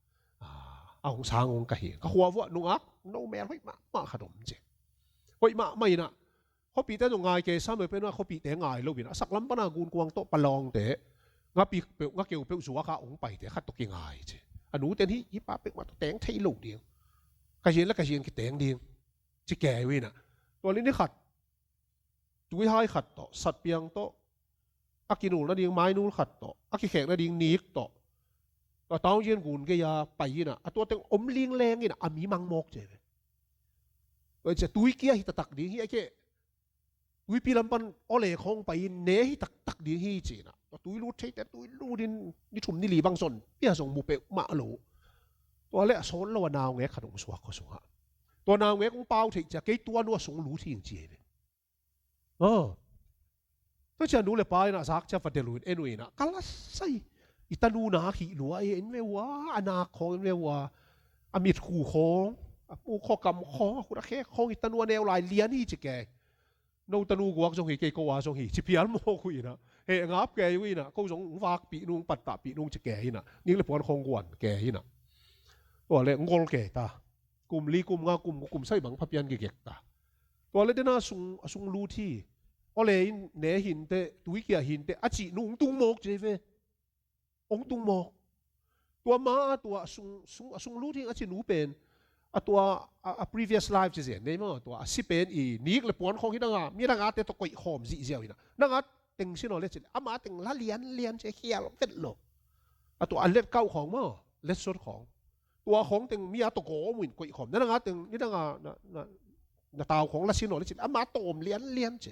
a hong sang hong ka hi. Ka khua vuah nungak no mel hoih mahmah khat om ci. Hoih mahmah inah khuapihte zong ngai kei sam e pen a khuapihte ngai lo inah a saklam pana gunkuang tawh palawngte nga pik peuh nga keu peuh zuaka hong paite khat tawh kingai ci. A nuten hi hi pa peuhmah tawh teng thei lo ding. Ka zian le ka zian kiteng ding ci keu inah tua lini khat tuihai khat tawh satpiang tawh a kinul nading mainul khat tawh a kikhek nading nik tawh tua taungzian gun gei a pai inah a tua teng om lingleng inah a mi mang mawk ce ve. Tua cia tuikia hi taktak ding hi a keh tuipi lam pan awle khawng pai in ne hi taktak ding hi ci inah tua tui lut theite tui lut in ni thum ni li bang zon pia zong mu peuhmah lo. Tua le a sawn lo a naungek khat hong suak khua sungah tua naungek hong pau theih cia kei tua nu a sung lut hing ci hi ve. Tua cia nu le pa inah zak cia va delh uh in en uh inah ka lasai i tanu nak hih lua e en ve ua a nak khawng en ve ua. a mit khu khawng, a pu khaw kam khawng, a khut a khek khawng, i tanu a neu lai lian hi ci ke. No tanu guak zong hi, kei ko a zong hi ci phial mawk uh inah, heh ngap kei uh inah, ko zong vakpih nung, pattahpih nung ci ke inah, nik le puan khawng guan ke inah. Tua le ngol ke ta. Kum li, kum nga, kum, kum sai bang phapian gigek ta. Tua le dena sung, a sung lut hi. Awle in ne hinte, tuikia hinte a cih nung tung mawk ci ve. Ong tung mawk. Tua ma a tua a sung, sung, a sung lut hing a ci nu pen, a tua a, a previous life ci zen nei maw, tua a si pen i nik le puan khawng hi danga, mi danga te tua koih khawm zihziau hinah. Nanga teng sin aw le ci le, ama teng la lian lian ci khial vet lo. A tua a let kauh khawng maw, let sot khawng. Tua khawng teng mi a tua gawm uh in koih khawm. Na nanga teng, ni danga na, na, na tau khawng la sin aw le ci le, ama tawm lian lian ci.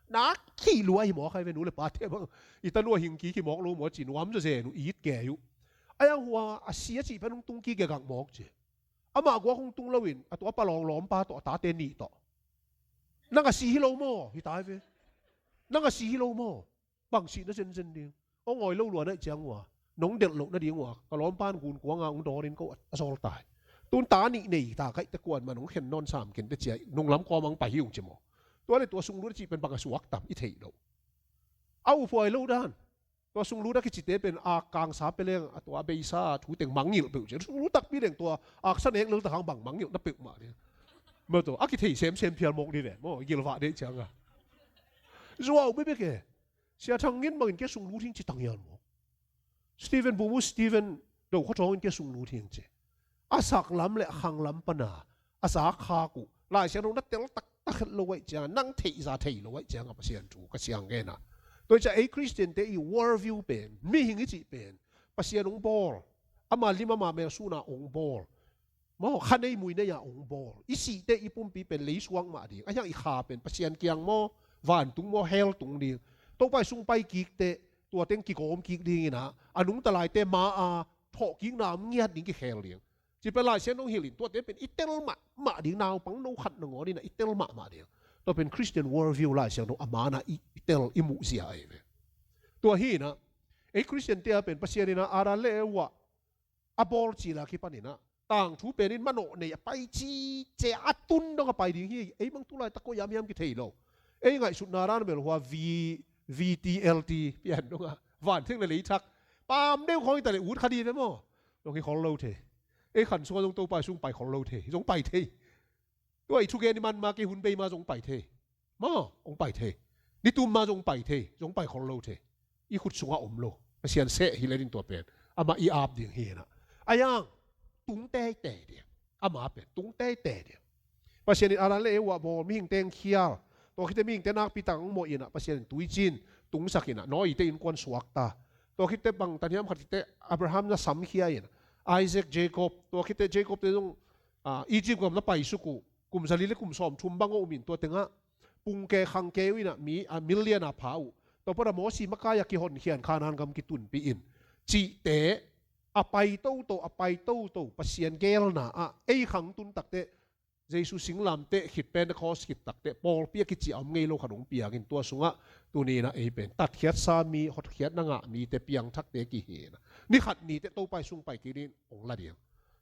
Na khih lua hi mawk hai ve, nu le pa te bang. I tanu a hing kik hi mawk lo maw ci, nuam zaw zen uh, i it kei uh. A yang hua a si a cih pen hong tung kik gagak mawk ci. Amah guak hong tung lo in, a tua pa lawnglawm pa tawh, a tate nih tawh. Nang a si hi lo maw, hi tai ve. Nang a si hi lo maw. Bang sih na zenzen ding. Aw ngawi lo lua naih ciang ua, nong delh loh nading ua, ka lawmpan gun kuanga hong dawnin ko a zawl tai. Tun ta nih nei ta kaihte kuan man hong khen nawn sam kente cia, nunglam kawmang pai hi ung ci maw. Tua le tua sunglut a cih pen bang a suak tam i theih loh. A uphuai lo dan. Tua sunglut a kicite pen a kangsa pe leng, a tua beisa thu teng mangngilh peuh cia. Sunglut takpi leng tua aksa nek lel takhang bang mangngilh na peuhmah ding. Maw tua a kithei semsem phial mawk dih ve maw, gilvah deh cianga. Zuau bebek e. Sia Thang Ngin bangin kia sunglut hing ci tang hial maw. Stephen Bumu, Stephen Do Khaw Thawngin kia sunglut hing ci. A saklam le a khanglam pana a sa khak uh Lai Siangtho na tel taktak het lo aih cianga, nang theihza thei lo aih cianga Pasian thu ka siang ngena. Tua cia ei Khristiante i world view pen, mihing i cih pen, Pasian hong bawl, ama lim ama mel suna hong bawl. Maw, kha nei mui nei-a hong bawl. I sihte i pumpi pen leisuak mah ding. A hiang i kha pen Pasian kiang maw, vantung maw, hell tung ding. Topa i sung pai kikte, tua teng kigawm kik dingin ah, a nungta laite ma-a thawhkikna om ngiat ding kikhel ding. Ci pen Lai Siangtho hilh in, tuate pen i tel mahmah ding, naupang no khat nangawn in ah i tel mahmah ding. Tua pen Christian world view Lai Siangtho a man ah i, i tel i muhzia ahi ve. Tua hi in ah, ei Khristiante a pen Pasian in ah Adam le Eva a bawl cil a kipan in ah, tangthu pen in manawh nei a pai ci, ci a tun dong a pai ding hi. Ei bang tulaitak ko yamyam kithei lo. Ei ngaihsutna dan bel hua V, V T L T pian dong a, vantheng le leithak pam deuh khawng hi ta le ut kha dih ve maw. Dong hi khol lo thei. Ei khan sung a zong Topa i sung pai khol lo thei, zong pai thei. Tua i thugen i man ma kei hun bei ma zong pai thei. Maw, hong pai thei. Nitum ma zong pai thei, zong pai khol lo thei. I khut sungah om lo. Pasian seh hi le ding tua pen. Amah i ap ding hi na. A yang, tung teitei ding. Amah pen, tung teitei ding. Pasian in Adam le Eva bawl, mihing teng khial. Tua khite mihingte nakpi tang mawh in ah, Pasian in tuicin tungsak in ah, Noah ite innkuan suak ta. Tua khite bang tan hiam khat khite Abraham na samkhia in, Isaac, Jacob. Tua khite Jacob te zong, ah, Egypt gam na paisuk uh. Kum zali le kum sawm thum bang a um in tua tengah pungke khangke uh in ah mi, a million a pha uh. Tua pan a Mosi makai a kihonkhian Khanaan gam kitunpih in cihte a pai toto, a pai toto, Pasian gelna ah ei khang tun takte, Jesu singlamteh khit, Pentecost khit takte pawlpi a kici a om ngei lo khat hong piangin tua sungah tuni in ah ei pen tatkhiatsa mi, hotkhiatna ngah mite, piangthakte kihi in ah ni khat nite Topa i sung pai kik dingin hong la ding.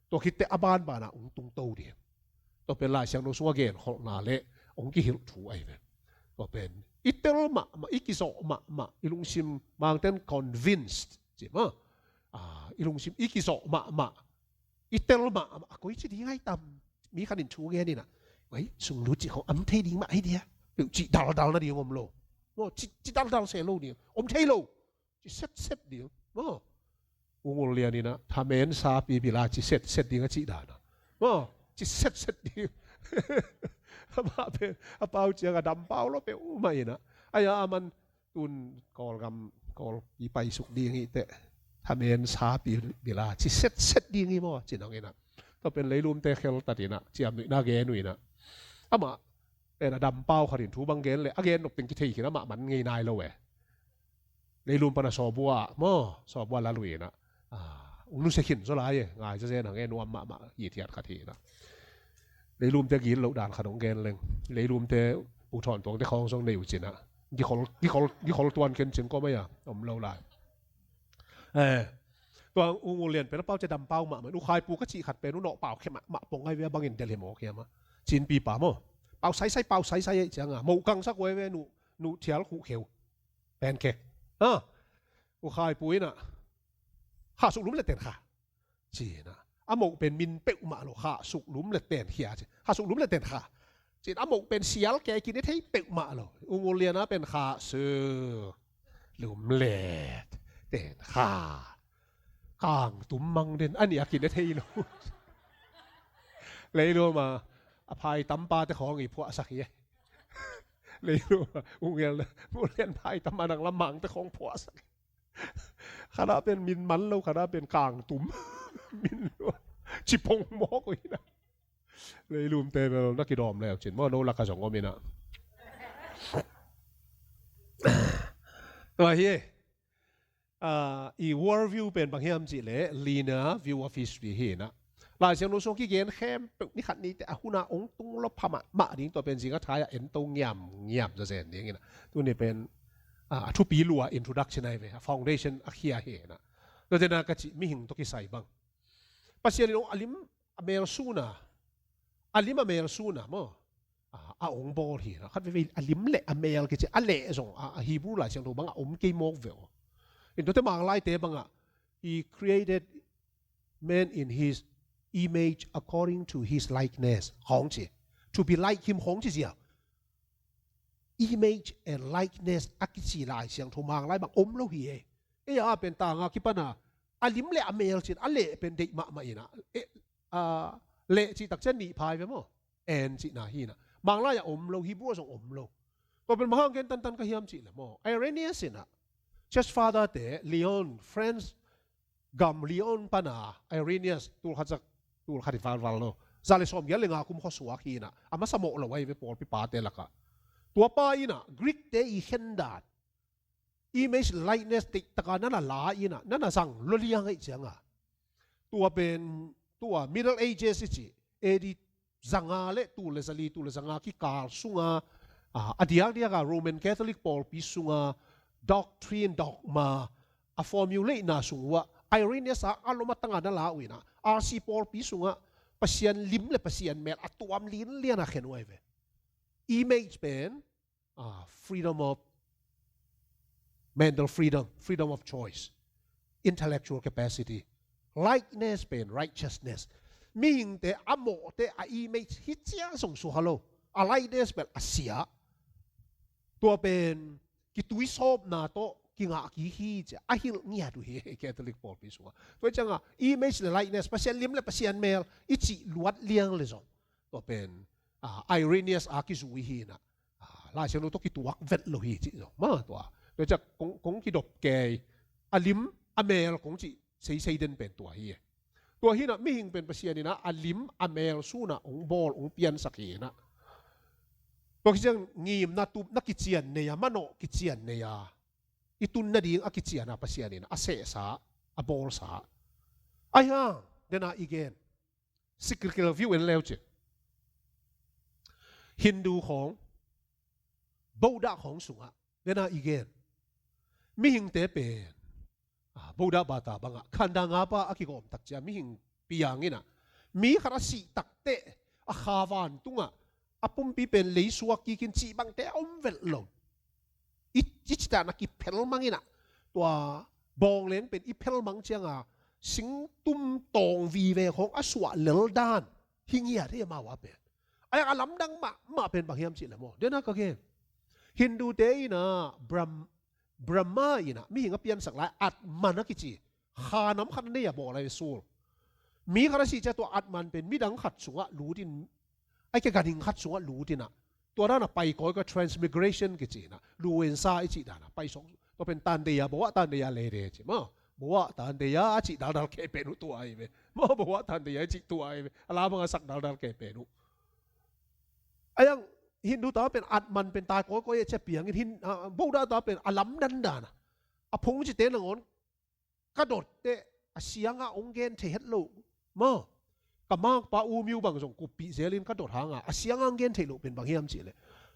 Tua khitte a banbanah hong tungto ding. Tua pen Lai Siangtho sungah genkholhna le hong kihilh thu ahi ven. Tua pen i tel mahmah, i kizawh mahmah, i lungsim, Mangten convinced ci maw. Ah, i lungsim i kizawh mahmah, i tel mahmah, a koi ci ding ahi tam. Mi khat in thu gen in ah, wei, sunglut cih khawng om thei ding mah ahi dia. Peuh cih daldal nading om lo. Maw, ci, ci daldal se lo ding. Om thei lo. Ci setset ding. Maw. U Ngul Lian in ah, thamen sapi bila ci setset ding a cih dan a. Maw, ci setset ding. Amah pen a pau ciang a dam pau lo peuhmah in ah. Ai-a a man tun Kawlgam, Kawlpi paisuk ding hi teh. Thamen sapi bila ci setset ding hi maw, ci nang in ah. Tua pen leilumte kheltat in ah, ciamnuihna gen uh in ah. Amah pen a dam pau khat in thu bang gen le, a gen nop teng kithei khin, amah man ngei nai lo e. Leilum pan a sawbua maw, sawbua la lui in ah, ah, ung nusia khin zaw lai e, ngai zazen hang e, nuam mahmah hithiat khat hi in ah. Leilumte gil loh dan khat hong gen leng. Leilumte Pu Thawn Tuangte khawng zong nei uh cin ah, gikhol, gikhol, gikhol tuan khen cin kawm ahi a, om lo lai. Eh, Tua U Ngu Lian pen a pau cia dam pau mahmah, U Khai Pu ka cih khat pen u nawh pau khia mahmah pong ai ve, a bangin Delhi mawk hiam a, Chin pipa maw. Pau saisai, pau saisai ai cianga, moh kangsak uh ai ve, nu, nu thial khuh kheu. Pen kek. Ha. U Khai Pu inah, khah suk lum le ten kha. Ci inah. A moh pen min peuhmah lo, khah suk lum le ten khia ci. Khah suk lum le ten kha. Ci inah a moh pen sial kei kine thei peuhmah lo. U Ngu Lian a pen khah suk lum le ten kha. Kang tum mang den, a nih a kine thei lo. Leilum a, a phai tampa te khawng i phuahsak hi. Leilum a, U Ngu Lian phai tam a nang lam mang te khawng phuahsak hi. Khat ah pen min man lo, khat ah pen kang tum. Min lo. Cipong mawk uh hi na. Leilum te bel na kidawm leu cin maw, no lak a zong om inah. Tua hi. Ah, i world view pen bang hiam cih leh linear view of history hi inah. Lai Siangtho sung kigen khempeuh ni khat ni te a hun a ong tung lo pha mahmah ding, tua pen zing a thai a en to ngiam ngiam zazen ding inah. Tuni pen, ah, a thupi lua introduction ai ve, a foundation a khia hi inah. Tua tena ka cih mihing tawh kisai bang. Pasian in ong a lim a mel sun a, a lim a mel sun a maw. A, a ong bawl hi na. Khat veve a lim le a mel kici a leh zong a, a Hebrew Lai Siangtho bangah om kei mawk ve aw. In tuate Manglaite bangah, "He created man in his image according to his likeness," khawng ci. "To be like him," khawng ci zia. Image and likeness a kici Lai Siangtho Manglai bang om lo hi e. Ei a pen tanga kipana a lim le a mel cin a leh pen deih mahmah ina. E, a, leh cih tak cian nih phai ve maw? And cihna hi na. Manglai a om lo, Hebrew a zong om lo. Tua pen bang hang gen tantan ka hiam cih le maw? Irenaeus ina, Church Father te, Lyon, France gam Lyon pana Irenaeus, tul khat zak, tul khat i valval lo, za le sawm giat le nga kum khuasuak hi na. A masa mawh lo ahi ve pawlpi pate lakah. Tua pa ina Greek te i khendan, image likeness, teihtaka nana la ina, nana zang lua liang ahi cianga. Tua pen, tua Middle Ages i ci, A D zanga le tul le zali, tul le zanga kikal sunga, a, a diakdiaka Roman Catholic pawlpi sunga doctrine, dogma a formulate na sung uah Irenaeus a, a lom a tanga na la uh ina, R C pawlpi sunga Pasian lim le Pasian mel a tuam linliana khen uh ahi ve. Image pen, ah, freedom of, mental freedom, freedom of choice, intellectual capacity. Likeness pen righteousness. Mihingte a mawhte a image hi cia zong suha lo. A likeness pen a sia. Tua pen kituisawpna tawh kingah kik hi cia a hilh ngiat uh hi Catholic pawlpi sunga. Tua cianga image le likeness, Pasian lim le Pasian mel i cih luat liang le zong, tua pen, ah, Irenaeus a kizui hi na. Ah, Lai Siangtho tawh kituak vet lo hi cih zong. Ma tua. Tua ciak kong, kong kidop kei. A lim, a mel kong cih seisei den pen tua hi. Tua hi na mihing pen Pasian ina a lim, a mel suna ong bawl, ong piansak hi na. Tua kiciang ngimna tupna kician nei a, manawh kician nei a, i tun nading a kiciana Pasian ina a sehsa, a bawlsa. Ai hang, dena i gen. Cyclical view en leu ci. Hindu khawng, Buddha khawng sungah, dena i gen. Mihingte pen, ah, Buddha bata bangah, khanda ngapa a kigawm tak cia, mihing piang ina. Mi khat a sih takteh, a kha vantungah, a pumpi pen leisuak kikin cih bangte a om vet lo. I, i citana kiphel mang ina. Tua bawng leng pen i phel mang cianga singtum tawng vive khawng a suah lel dan hi ngiat hi amau a pen. Ai a lamdang mahmah pen bang hiam cih le maw? Dena ka gen. Hindu te ina Brahm-, Brahma ina mihing a piansak lai Atman a kici kha nam khat a nei a bawl lai sul. Mi khat a sih cia tua Atman pen midang khat sungah lutin, ai ke ganhing khat sungah lutin a, tua dana pai kawikawi, transmigration kici na, luensa i cih dana pai sawng. Tua pen tandeia, bawa tandeia lede ci ma. Bawa tandeia a cih daldal ke pen uh tua ahi ve. Ma bawa tandeia i cih tua ahi ve. A la banga sak daldal ke pen uh. Ayang Hindu ta pen Atman pen tai kawikawi a cia piangin hin, ah, Buddha ta pen a lamdan dana. A phungcite nangawn ka dot teh a sianga ong gen thei het lo. Ma, ka makpa U Myo bang zong kuppih zelin ka dot hanga a sianga ong gen thei lo pen bang hiam cih leh,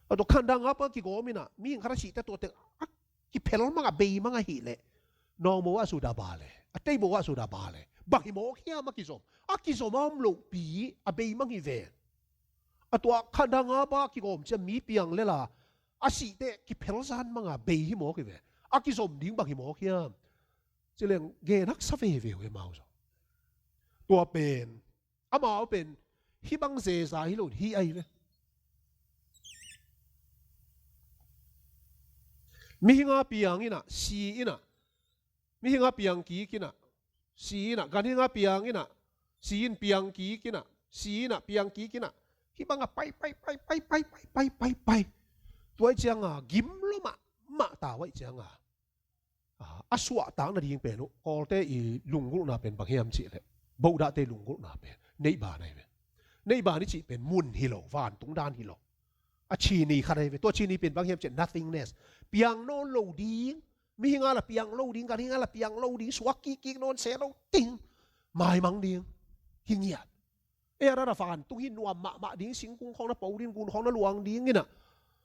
a dot khanda ngapa kigawm ina mihing khat a sih teh tua teng a kiphel mang a bei mang ahih leh, Nawngmo ah sudah ba le, a table ah sudah ba le, bang hi mawk hiam a kizom? A kizom a om lohpi a beimang hi ve. A tua kha dang a ba kigawm ciang mi piang le la a sih teh kiphel zan mang a bei hi mawk hi ve. A kizom ding bang hi mawk hiam? Ci leng gen haksa veve uh e mau zong. Tua pen amau pen hih bang zeza hi lo hi ai ve. Mihing a piang in ah si in ah, mihing a piang kik in ah, si in ah, ganhing a piang in ah, si in piang kik in ah, si in ah piang kik in ah, hih bang a pai pai pai pai pai pai pai pai pai. Tua ih ciang a gim lo mahmah ta uh ih ciang a, a suahtak nading pen uh Kawlte i lunggulhna pen bang hiam cih leh, Bodahte i lunggulhna pen neihban ahi ve. Neihban i cih pen mun hi lo, vantung dan hi lo. A cini khat ahi ve. Tua cini pen bang hiam cih leh nothingness. Piang nawn lo ding, mihing a la piang lo ding, ganhing a la piang lo ding, suak kikkik nawn se lo ding, maimang ding, hi ngiat. Ei a rara vantung hi nuam mahmah ding, singkung khawng na po ding, gun khawng na luang ding in ah,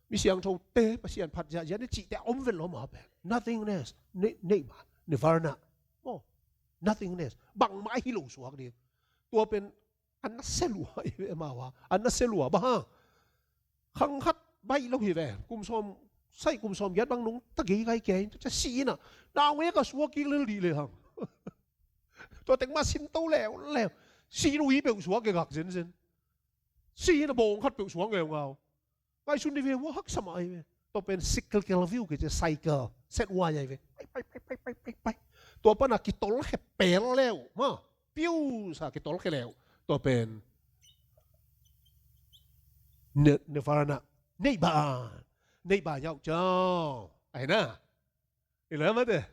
mi siangthote Pasian phat ziahziah ni cihte a om vet lo mah pen nothingness, neihban, nirvana maw. Nothingness, bangmah hi lo suak ding. Tua pen an na se lua i ve mau a, an na se lua bang hang. Khang khat baih lo hi ve, kum sawm, sai kum sawm giat bang nungta gei gai kei in, tua ciang si in ah, naungek a suak kik lel dih le hang. Tua teng mah sin to leuleu. Si in ui peuh suak gegak zenzen. Si in ah bawng khat peuh suak ngeungau. Ngaihsun ni ve, hua haksa mah ahi ve. Tua pen cyclical view kici, cycle, set uai ahi ve. Pai pai pai pai pai pai pai. Tua pan a kitolkhe pel leu mah, piu sa kitolkhe leu. Tua pen nirvana, neihban, neihban yauh ciang ahi na. I leh mate,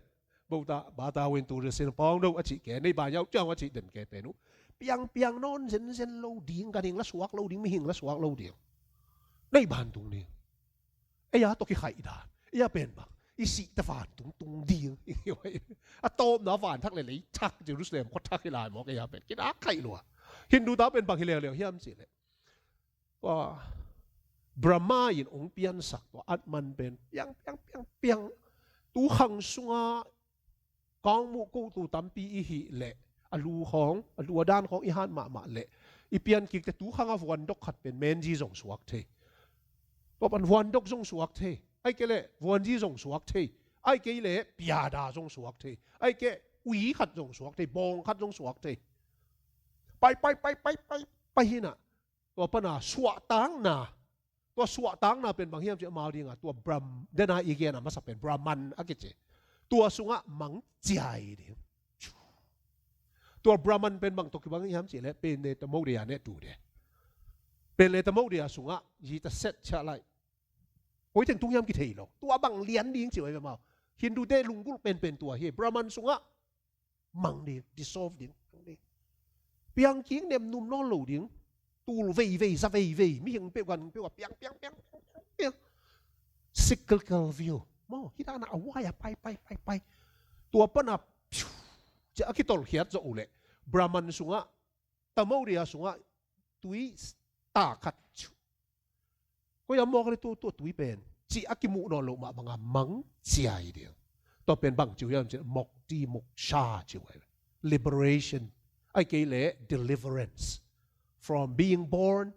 Botha, Botha went to the same pawng do a cih ke, neihban yauh ciang a cih den ke pen uh, piang piang nawn zenzen lo ding, ganhing la suak lo ding, mihing la suak lo ding. Neihban tung ding. Ei a tawh kikhaih dan, ei a pen bang, i sih teh vantung tung ding. A tawpna van thak le lei thak, Jerusalem khua thak hi lai mawk, ei a pen kinak khaih lua. Hindu ta pen bang hi leuleu hiam cih leh, tua Brahma in ong piansak tua Atman pen piang piang piang piang, tu khang sunga kawngmuh kohtu tampi i hih leh, a lu khawng, a lu a dan khawng i hat mahmah leh, i pian kik teh tu khang a vuandok khat pen menzi zong suak thei. Tua pan vuandok zong suak thei, ahih kei leh vuanzi zong suak thei, ahih kei leh piada zong suak thei, ahih kei ui khat zong suak thei, bawng khat zong suak thei. Pai pai pai pai pai pai hi na. Tua pan a suahtakna, tua suahtakna pen bang hiam cih leh amau ding a tua Brahm, den a i gen a masa pen Brahman a kici, tua sungah mang ciai ding. Tua Brahman pen bang tawh kibang hiam cih leh pen le tamo dia ne tu de. Pen le tamo dia sungah zi ta set ciah lai. Koi teng tung hiam kithei lo. Tua bang lian ding ci uh ahi ve mau. Hindu te lunggulh penpen tua hi. Brahman sungah mang ding, dissolve ding, mang ding. Piang kik, nemnum nawn lo ding. Tul veivei, za veivei, mihing peuh, ganhing peuh a piang piang piang piang piang. Cyclical view maw, hi dan a a uai a pai pai pai pai. Tua pan a piu ciah a kitolkhiat zawh uh leh Brahman sungah, tamo dia sungah tui ta khat, koi a mawk le tua, tua tui pen cih a kimuh nawn loh mah bang a mang ciai ding. Tua pen bang ci uh hiam cih leh mukti, moksha ci uh ahi ve. Liberation, ahih kei leh deliverance from being born,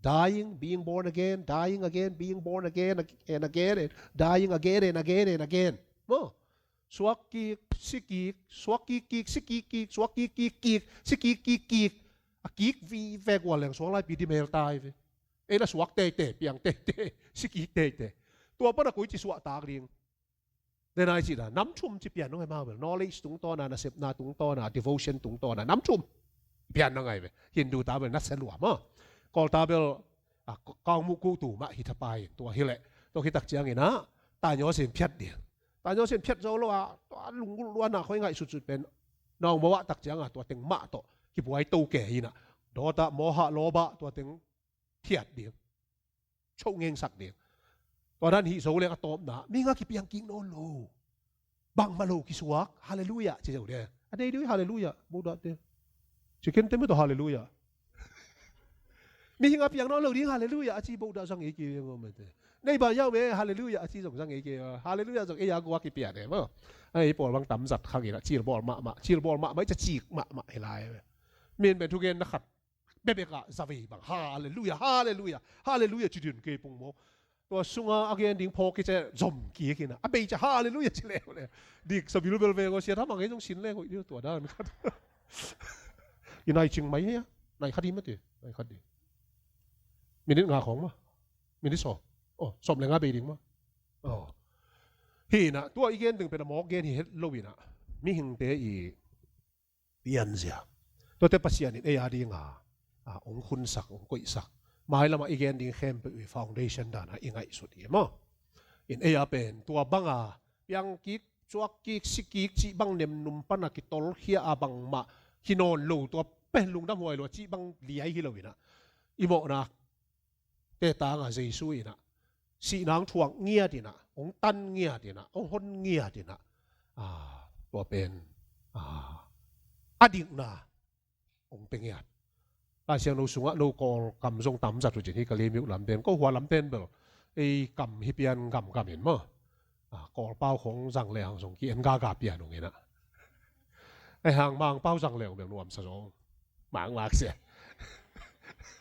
dying, being born again, dying again, being born again and again, and dying again and again and again maw. Suak kik, si kik, suak kik kik, si kik kik, suak kik kik kik, si kik kik kik. A kik veve gual leng suang laipi dim hel ta hi ve. Ei la suak teitei, piang teitei, si kik teitei. Tua pan a koici suahtak ding? Den a i cih dan, nam thum ci pian nong e mau bel. Knowledge tungtawn a, nasepna tungtawn a, devotion tungtawn a, nam thum pian nong e ve. Hindu ta bel na se lua maw. Kawl ta bel, a, kawngmuh kohtu mah hi thapai in, tua hi leh. Tua khit tak ciangin a, tanyo sin phiat ding. Tanyo sin phiat zo lo a, tua lunggulh luanna khoi ngaihsutsut pen nawngmo ah tak ciang a, tua teng mah tawh kibuai to kei in a, dawta, moha, lawba, tua teng thiat ding, choh ngengsak ding. Tua dan hih zo leng a tawpna, mihing a kipiang kik nawn lo, bangmah lo kisuak, halleluiah ci zo ding. A nei ding halleluiah, Buddha te, ci ken te mah tawh halleluiah. Mihing a piang nawn lo ding, halleluiah a ci boh dah zang ei kei ve maw mate. Nei ba yau ve, halleluiah a ci zong zang ei kei ve. Halleluiah zong ei a gua kipian e maw. Ei pawl bang tam zat khang in ah cilbawl mahmah, cilbawl mahmah i ca cik mahmah hi lai ve. Min pen thugen na khat bebek ah zavei bang, halleluiah, halleluiah, halleluiah ci din kei pung maw. Tua sunga a gen ding phawk kice zom kik in ah a bei ca halleluiah ci leu le. Dik sabilbel veng aw, sia thamang ei zong sin leng hoih dih tua dan khat. I nai cing mai hia? Nai khat hi mate, nai khat hi. Minit nga khawng ma. Minit sawm. Oh, sawm le nga bei ding ma. Oh. Hi in ah tua i gen ding pen a mawk gen hi het lo in ah mihingte i pianzia. Tuate Pasian in ei a dinga a ong khunsak, ong koihsak. Mailamah i gen ding khempeuh i foundation dana i ngaihsut hi maw. In ei a pen tua banga piang kik, cuak kik, si kik cih bang nemnum pana kitolkhia a bangmah hi nawn lo, tua pen lungdam huai lo a cih bang liai hi lo in ah i mawhna te tanga Jesu in ah sihna ong thuak ngiat in ah, ong tan ngiat in ah, ong hon ngiat in ah, ah, tua pen ah, a dikna ong pe ngiat. Laisiangtho sungah no Kawl kam zong tam zat uh cin hi, Kalaymyo lam pen, ko hua lam pen bel ei kam hi pian gamgam in maw. Ah, Kawl pau khong zang le hang zong ki-en gaga pian ung in ah. Ei hang Mang pau zang le ung bel nuamsa zong. Mang mak se.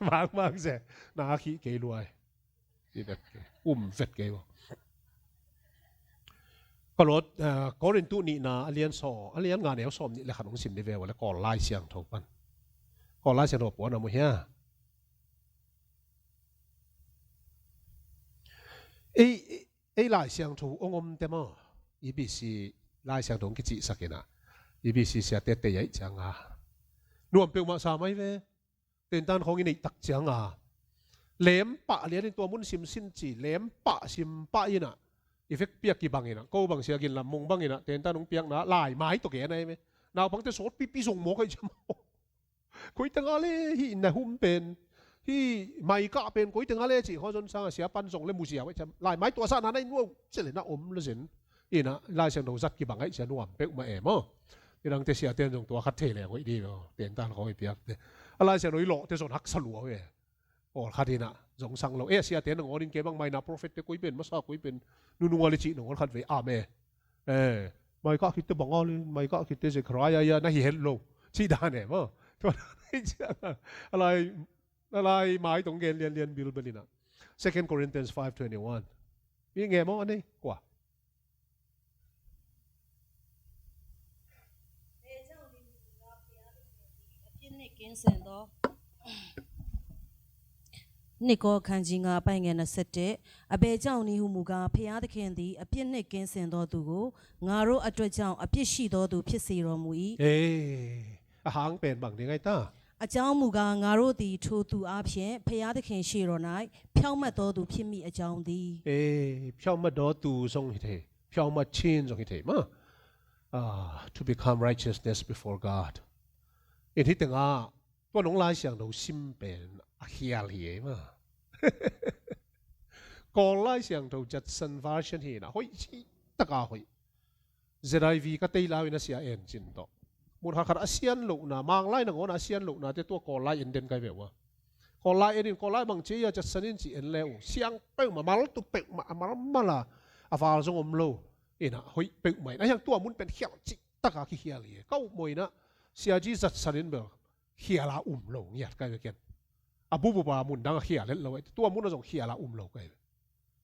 Mang mak se. Na khih kei luai. Ti vet kei. Um vet kei maw. Ka lawt, ah, Korintu nihna a lian sawm, a lian nga neu sawm nih le khat ong sim ni ve ua le Kawl Laisiangtho pan. Kawl Laisiangtho puan a mu hia. Ei, ei, ei Laisiangtho ong om te maw. E B C Laisiangtho ong kicihsak in ah. E B C siate tei aih cianga. Nuam peuhmah sa mai ve. Tentan khawng i neih tak cianga lem pah lian in tua mun sim sin ci, lem pah sim pah in ah i vekpi a kibang in ah, ko bang sia Gin Lam Mung bang in ah tentan hong piakna lai mai tawh gen ahi ve. Naupangte sawt pipi zong mawk ahi ciam. Koi teng a le hih na hum pen, hih maikah pen koi teng a le cih khaw zon sanga sia pan zong le muziau ahi ciam. Lai mai tuahsakna na in nuau cia le na om lo zen. In ah Laisiangtho zat kibang aih cia nuam peuhmah e maw. I dangte siate in zong tua khat thei leng hoih dih maw. Tentan khawng i piakte a Laisiangtho i lawhte zon haksa lua ve. Pawlkhat in ah zong sang lo. Eh, siate nangawn in kei bang maina prophet te koi pen masa, koi pen nunung a le cih nangawn khat vei. Amen. Eh, maikah khitte bang a le, maikah khitte Zechariah ia na hi het lo. Cih dan e maw. Tua dan aih cianga a lai, a lai mai tawh gen lianlian bilbel in ah. Second Corinthians five twenty-one. Mi nge maw a nei kua. နှစ်ကောရိန္သု အခန်းကြီးငါး အပိုဒ်ငယ်နှစ်ဆယ့်တစ်။ အဘယ်ကြောင့်နည်းဟုမူကား၊ ဘုရားသခင်သည် အပြစ်နှင့်ကင်းစင်သောသူကို ငါတို့အတွက်ကြောင့် အပြစ်ရှိသောသူ ဖြစ်စေတော်မူ၏။ Eh, a hang pen bang ding ahi ta. အကြောင်းမူကား၊ ငါတို့သည် ထိုသူအားဖြင့် ဘုရားသခင်ရှေ့တော်၌ ဖြောင့်မတ်သောသူ ဖြစ်မည်အကြောင်းတည်း။ Eh, ဖြောင့်မတ်သောသူ zong hi thei, ဖြောင့်မတ်ခြင်း zong hi thei maw. Ah, to become righteousness before God. In hih tengah tua nong Laisiangtho sim pen a khial hi ei maw. Kawl Laisiangtho Judson version hi in ah hoih cih taka hoih. Z I V ka tei lau in a sia en cin tawh. Mun khat khat a sian lohna, Manglai nangawn a sian lohnate tua Kawl lai en den kai ve ua. Kawl lai en in, Kawl lai bang ci a, Judson in ci en le uh. Siang peuhmah, mal tu peuhmah, a malmal a, a val zong om lo. In ah hoih peuhmah in. A hiang tua mun pen khial cih taka kikhial hi. Ka upmawh in ah, sia G Judson in bel khial a um lo ngiat kai ve ken. A bubup a mun dang a khial het lo, tua mun a zong khial a um lo kai ve.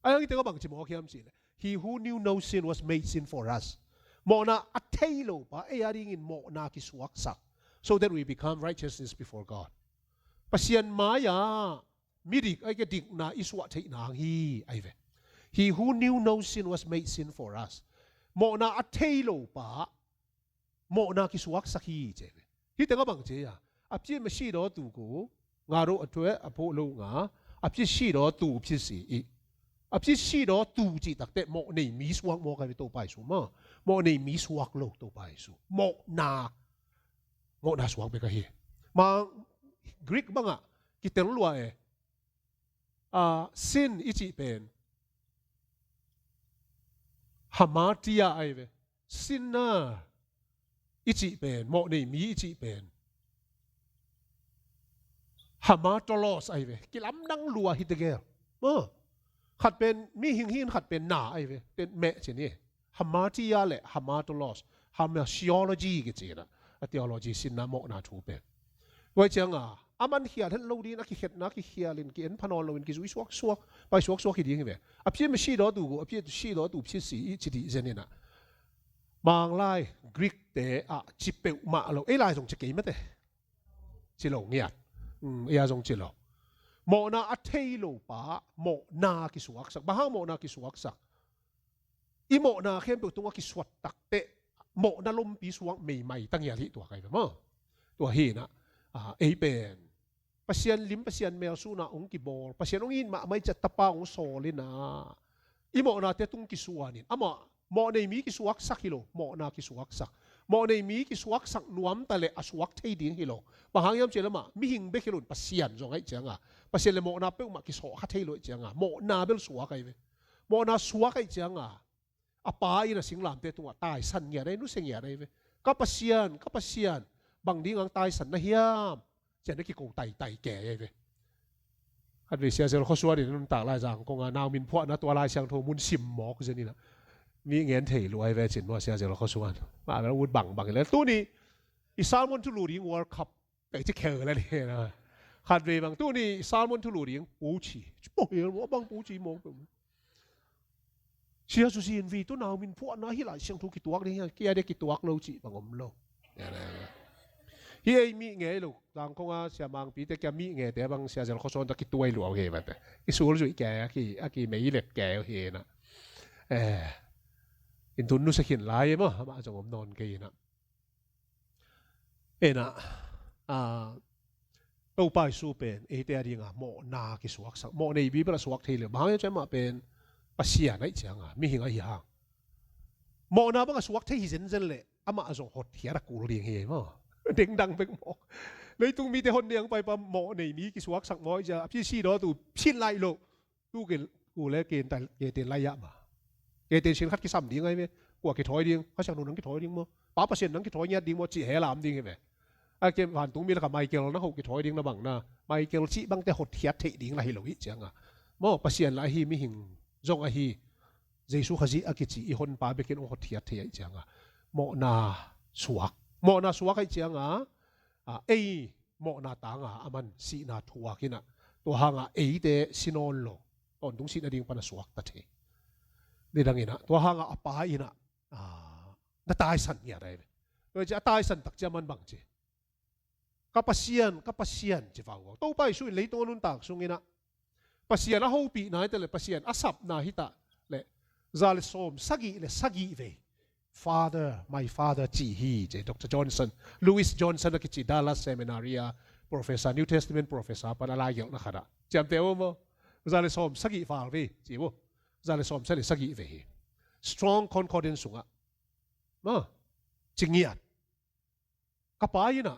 A hiang i teng a bang ci mawk hiam cih leh, He who knew no sin was made sin for us. Mawhna a thei lo pa ei a dingin mawhna kisuaksak. So that we become righteousness before God. Pasian mai-ah midik ahi kei dikna i suah theihna hang hi ahi ve. He who knew no sin was made sin for us. Mawhna a thei lo pa mawhna kisuaksak hi ci ve. Hih teng a bang ci a, အပြစ်မရှိသောသူကို ငါတို့အတွက် အဘို့အလို့ငှာ အပြစ်ရှိသောသူဖြစ်စေ၏. အပြစ်ရှိသောသူ cih takteh mawh nei mi suak mawk ahi ve Topa Jesu maw. Mawh nei mi suak lo Topa Jesu. Mawhna, mawhna suak bek ahi. Mang Greek bangah kitel lua e. Ah, sin i cih pen hamartia ahi ve. Sinner i cih pen, mawh nei mi i cih pen Hamartolos ahi ve. Kilamdang lua hi tegel. Maw. Khat pen mihing hi in, khat pen na ahi ve. Pen meh ci ni. Hamartia le hamartolos. Hamartiology kici na. A theology sinna mawhna thu pen. Tua cianga, a man khial het lo dingin, a kikhetna kikhial in, ki-en pha nawn loin, kizui suaksuak, pai suaksuak hi ding hi ve. A phiat mi si daw tu gu, a phiat si daw tu phiat si i ci dih zen ina. Manglai, Greek te ah ci peuhmah lo. Ei lai zong ci kei mate. Ci lo ngiat. Mm, ei a zong ci lo. Mawhna a thei lo pa, mawhna kisuaksak. Bang hang mawhna kisuaksak? I mawhna khempeuh tungah kisuat takteh, mawhna lompi suak meimai ta ngial hi tua kai ve maw. Tua hi ina, ah, ei pen Pasian lim, Pasian melsuhna hong kibawl, Pasian hong it mahmah i ciat tapa hong sawl ina, i mawhnate tung kisuan in, amah mawh nei mi kisuaksak hi lo, mawhna kisuaksak. Mawh nei mi kisuaksak nuam ta le a suak thei ding hi lo. Bang hang hiam cih leh amah mihing bek hi lo in, Pasian zong ahih cianga, Pasian le mawhna peuhmah kisawh kha thei lo ahih cianga, mawhna bel suak ahi ve. Mawhna suak ahih cianga, a pa in a singlamteh tungah taisan ngiat ahi, nusia ngiat ahi ve. Ka Pasian, ka Pasian, bang ding hong taisan na hiam? Ci-a na kiko taitai kei ahi ve. Khatvei Sia Zel Khua Suan in a nuntak lai Zangkong a nau min phuahna tua Lai Siangtho mun sim mawk zen ina, mi ngen thei lua ahi ve cin maw, Sia Zel Khua Suan. Mah bel ut bangbang hi leh. Tuni i sermon thulu ding World Cup pai ci khel le ni na. Khatvei bang tuni i sermon thulu ding Pu Ci. Ci pawh hi lo, bang Pu Ci mawk peuh. Sia Zu Zin Vi tu nau min phuahna hi Lai Siangtho kituak ding hi a, kia ding kituak lo cih bang om lo. Hi ei mi ngei lo, Zangkong a Sia Mangpi te kia mi ngei te bang Sia Zel Khua Suan ta kituai lua hi mate. I sul zuih kei a ki, a ki mei lep kei hi na. Eh, in tun nusia khin lai maw, amah zong om nawn kei ina. Ena, ah, Topa Jesu pen eite a dinga mawhna kisuaksak, mawh nei bibel a suak thei le, bang hang hiam cih leh amah pen Pasian ahih cianga, mihing ahi hang. Mawhna bang a suak thei hi zenzen leh amah a zong hotkhiat a kul ding hi maw. Dengdang bek maw. Leitung mite hon niang paipa mawh nei mi kisuaksak maw, i cia a phisi daw tu phin lai lo. Tu ke, ku le ke ta, ke te lai ah ma. Ke te sin khat kisam ding ai ve. Kua kithawi ding, Kha Siangtho nang kithawi ding maw. Pa Pasian nang kithawi ngiat ding maw, cih he lam ding hi ve. A ke vantung mi lakah Michael na ho kithawi ding na bang na. Michael cih bangte hotkhiat theih ding la hi lo hi cianga. Maw, Pasian la ahi, mihing zong ahi. Jesu Khazih a kici i honpa bekin hong hotkhiat thei ahi cianga. Mawhna suak. Mawhna suak ahi cianga. A, ei mawhna tanga a man sihna thuak ina, tua hanga eite si nawn lo, tawntung sihna ding pana suakta thei. Nidang ina, tua hanga a pa ina, a, na taisan ngiat ai ve. Tua ci a taisan tak ci a man bang ci. Ka Pasian, ka Pasian ci vau vau. Topa Jesu in leitung a nuntak sung ina, Pasian a hopihna hi ta le, Pasian a sapna hi ta le, za le sawm sagih le sagih vei Father, my Father ci hi, ci Doctor Johnson, Louis Johnson a kici Dallas Seminary a professor, New Testament professor pan a laigelhna khat ah. Ciamteh uh maw? Za le sawm sagih val vei ci uh. Za le sawm sagih le sagih vei hi. Strong Concordance sungah. Maw? Ci ngiat. Ka pa ina,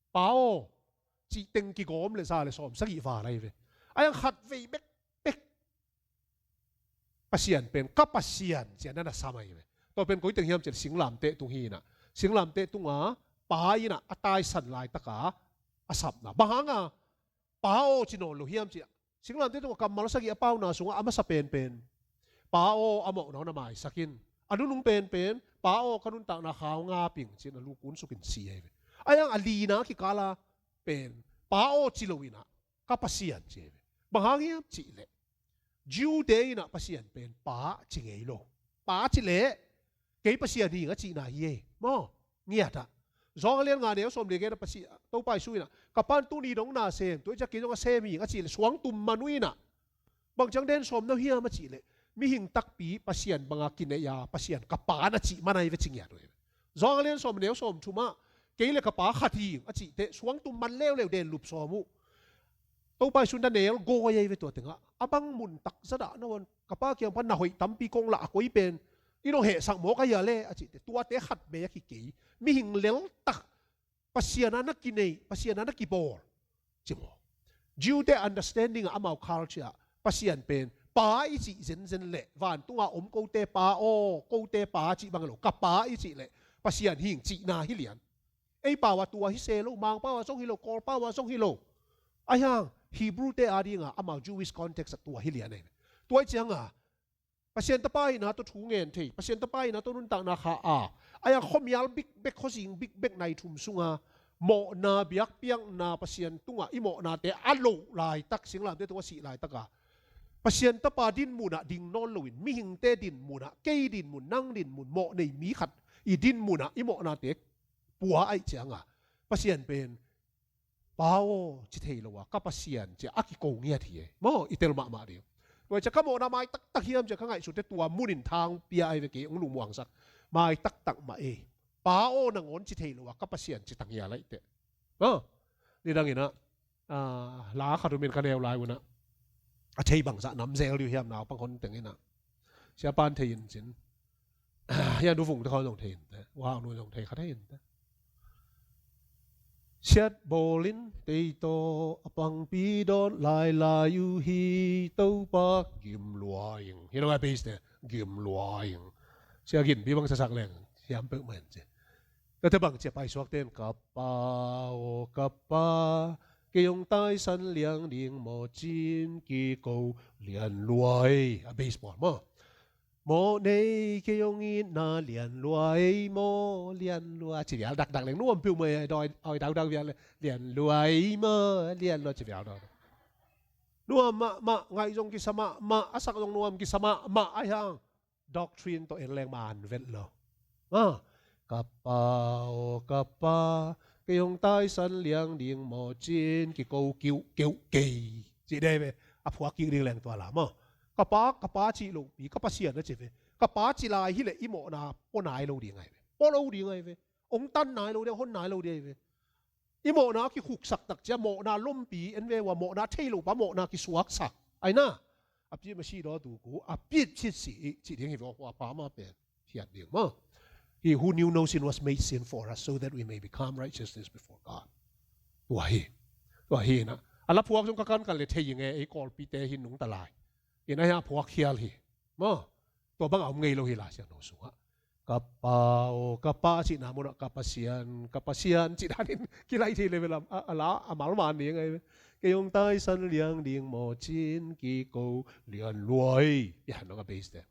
Pa aw, cih teng kigawm le za le sawm sagih val ahi ve. Ai ang khat vei bekbek. Pasian pen ka Pasian ci a na na sam ahi ve. Tua pen koi teng hiam ci a singlamteh tung hi ina. Singlamteh tunga pa ina a taisan laitaka a sapna. Bang hanga Pa aw ci nawn lo hiam ci a, singlamteh tungah kammal sagih a pauna sungah a masa penpen, Pa aw a mawhna hong na maisak in. A nunung penpen, Pa aw ka nuntakna khau ngap ing ci-in a lu kun sukin si ahi ve. Ai ang a lina kikala pen, Pa aw ci lo ina, ka Pasian ci ahi ve. Bang hang hiam cih leh, Jew te ina Pasian pen Pa ci ngei lo. Pa ci leh kei Pasian hi ing a cihna hi ei. Maw? Ngiat ah. Zawng a lian nga neu sawm le giat ah Pasian, Topa Jesu ina, ka Pa'n tuni dong na sem, tua ciang kei dong a sem hi ing a cih leh suang tum man uh ina. Bang ciang den sawm na uh hiam a cih leh, mihing takpi Pasian banga kinei a, Pasian ka Pa na cih man ahi ve ci ngiat uh hi. Zawng a lian sawm neu sawm thum ah, kei le ka Pa khat hi ing a cih teh suang tum man leuleu, den lup sawm uh. Topa Jesu in na nel gawi ahi ve tua tengah. A bang mun tak zadah na uan, ka Pa kiang pan na hoih tampi kong lah a koi pen i dong hehsak mawk ahi a le a cih teh, tuate khat bei a kikei. Mihing leltak, Pasian a na kinei, Pasian a na kibawl ci maw? Jew te understanding ah, amau culture ah Pasian pen Pa i cih zenzen leh, vantunga om kote Pa aw, kote Pa cih bang lo, ka Pa i cih leh Pasian hi ing cihna hi lian. Ei pau ah tua hi se lo, Mang pau ah zong hi lo, Kawl pau ah zong hi lo. Ahi hang Hebrew te adinga amau Jewish context ah tua hi lian ahi ve. Tua ih cianga Pasian Tapa hihna tawh thu ngen thei, Pasian Tapa hihna tawh nuntakna kha a, ahi hang khuamial bikbek, khuazing bikbek nai thum sunga mawhna biakpiakna Pasian tungah i mawhnate a loh laitak, singlamteh tungah sih laitaka Pasian Tapa din munah ding nawn loin, mihingte din munah, kei din mun, nang din mun, mawh nei mi khat i din munah i mawhnate pua aih cianga Pasian pen Pa aw ci thei lo a, ka Pasian cia a kiko ngiat hi e. Maw, i tel mahmah ding. Tua cia ka mawhna mai taktak hiam cia ka ngaihsute tua munin thang pia ai ve, kei hong lungmuangsak. Mai taktak mah e. Pa aw nangawn ci thei lo a, ka Pasian ci tang hia laih teh. Maw, nidang inah, ah, la khat umin ka neu lai unah a thei bangzah namzel diu hiam naupang hon teng inah. Siapan thei in cin. Hia nu vung te khawng zong thei in te. Wa nu zong thei kha thei in te. Siat bawlin tei tawh a pangpi dawn lailai uh hi, Topa gim lua ing. Hi lo a base te, gim lua ing. Sia gin pi bang sasak leng siam peuh man ci. Tate bang cia paisuak ten ka pa aw ka pa, kei hong taisan liang ding maw cin kiko lian luai. A baseball maw. Mawh nei kei hong itna lian luai maw, lian luai. Ci vial dakdak leng nuam piu mai, doi, oi, dakdak vial lian luai maw, lian luai ci vial doi. Nuam mahmah, ngaih zong kisa mahmah, a sak zong nuam kisa mahmah, ai hang. Doctrine tawh en leng man vet lo. Ah, ka pa aw ka pa, kei hong taisan liang ding maw cin kiko kiuh keuh kei. Ci dei ve, a phuak kik ding leng tua la maw. Ka pa, ka pa cih lopi, ka Pasian a ci ve. Ka pa ci lai hileh i mawhna pua nai lo ding ai ve. Pua lo ding ai ve. Hong tan nai lo ding, hon nai lo ding ai ve. I mawhna a kikhuksak tak cia mawhna lompi en ve ua, mawhna thei lo pa mawhna kisuaksak. Ai na, a piet ma si daw tu ku, a piet cit si i, ci ding hi ve ua, pa ma pen hiat ding maw. He who knew no sin was made sin for us, so that we may become righteousness before God. Tua hi. Tua hi na. A la phuak zong ka kan kan le thei nge, ei kawlpi te hi nung ta lai. Ina hi a phuak khial hi. Maw. Tua bang a om ngei lo hi la siang no sungah. Ka pa aw, ka pa cihna munah ka Pasian, ka Pasian cih danin kilai thei le ve lam. A, a la, a mal man ni ngai ve. Kei hong taisan liang ding maw cin kiko lian luai. Pian nong a base te.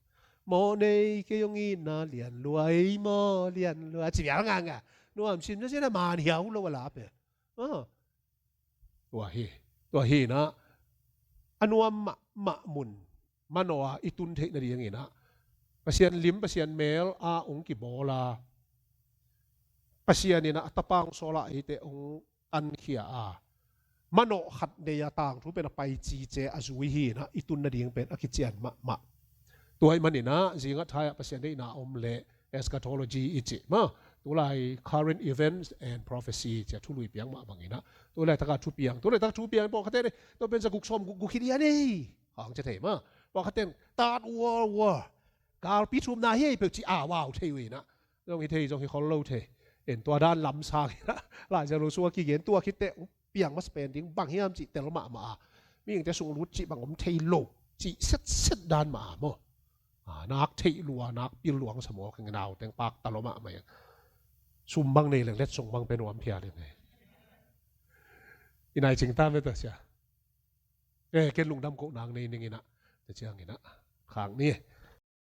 Maw nei kei hong itna lian luai maw, lian luai. Ci vial nga nga. Nuam sim cia cia na man hiau lo a la pe. Ah. Tua hi. Tua hi na. A nuam mah, mah mun. Manawh a i tun theih nadingin ah. Pasian lim, Pasian mel a hong kibawl a. Pasian in ah a tapa hong sawl a eite hong tankhia a. Manawh khat nei a tangthu pen a pai cice a zui hi in ah i tun nading pen a kician mahmah. Tua ahih manin ah zingah thai ah Pasian deihna om leh eschatology i cih. Maw, tulai current events and prophecy cia thului piang mah bangin ah. Tulai taka thupiang, tulai taka thupiang pawh khaten, tua pen za guk sawm guk guk hi dia nei. Hang cia thei maw. Pawh khaten Third World War. Galpi thumna hi ei peuh ci a vau thei uh in ah. Zong hi thei, zong hi khol lo thei. En tua dan lam sang in ah. Lai zia lo sua kigen tua khit teh piang masa pen ding bang hiam cih tel mahmah a. Mihingte sung lut cih bang om thei lo. Cih setset dan mah a maw. Ah, nak theih lua, nak pil luang sa maw, keng nau teng pak ta lo mahmah. Sum bang nei leng let sung bang pen uam phia leng. I nai cing ta me ta sia. Eh, ken lungdam ko nang nei ning in ah. Te ciang in ah. Khang ni.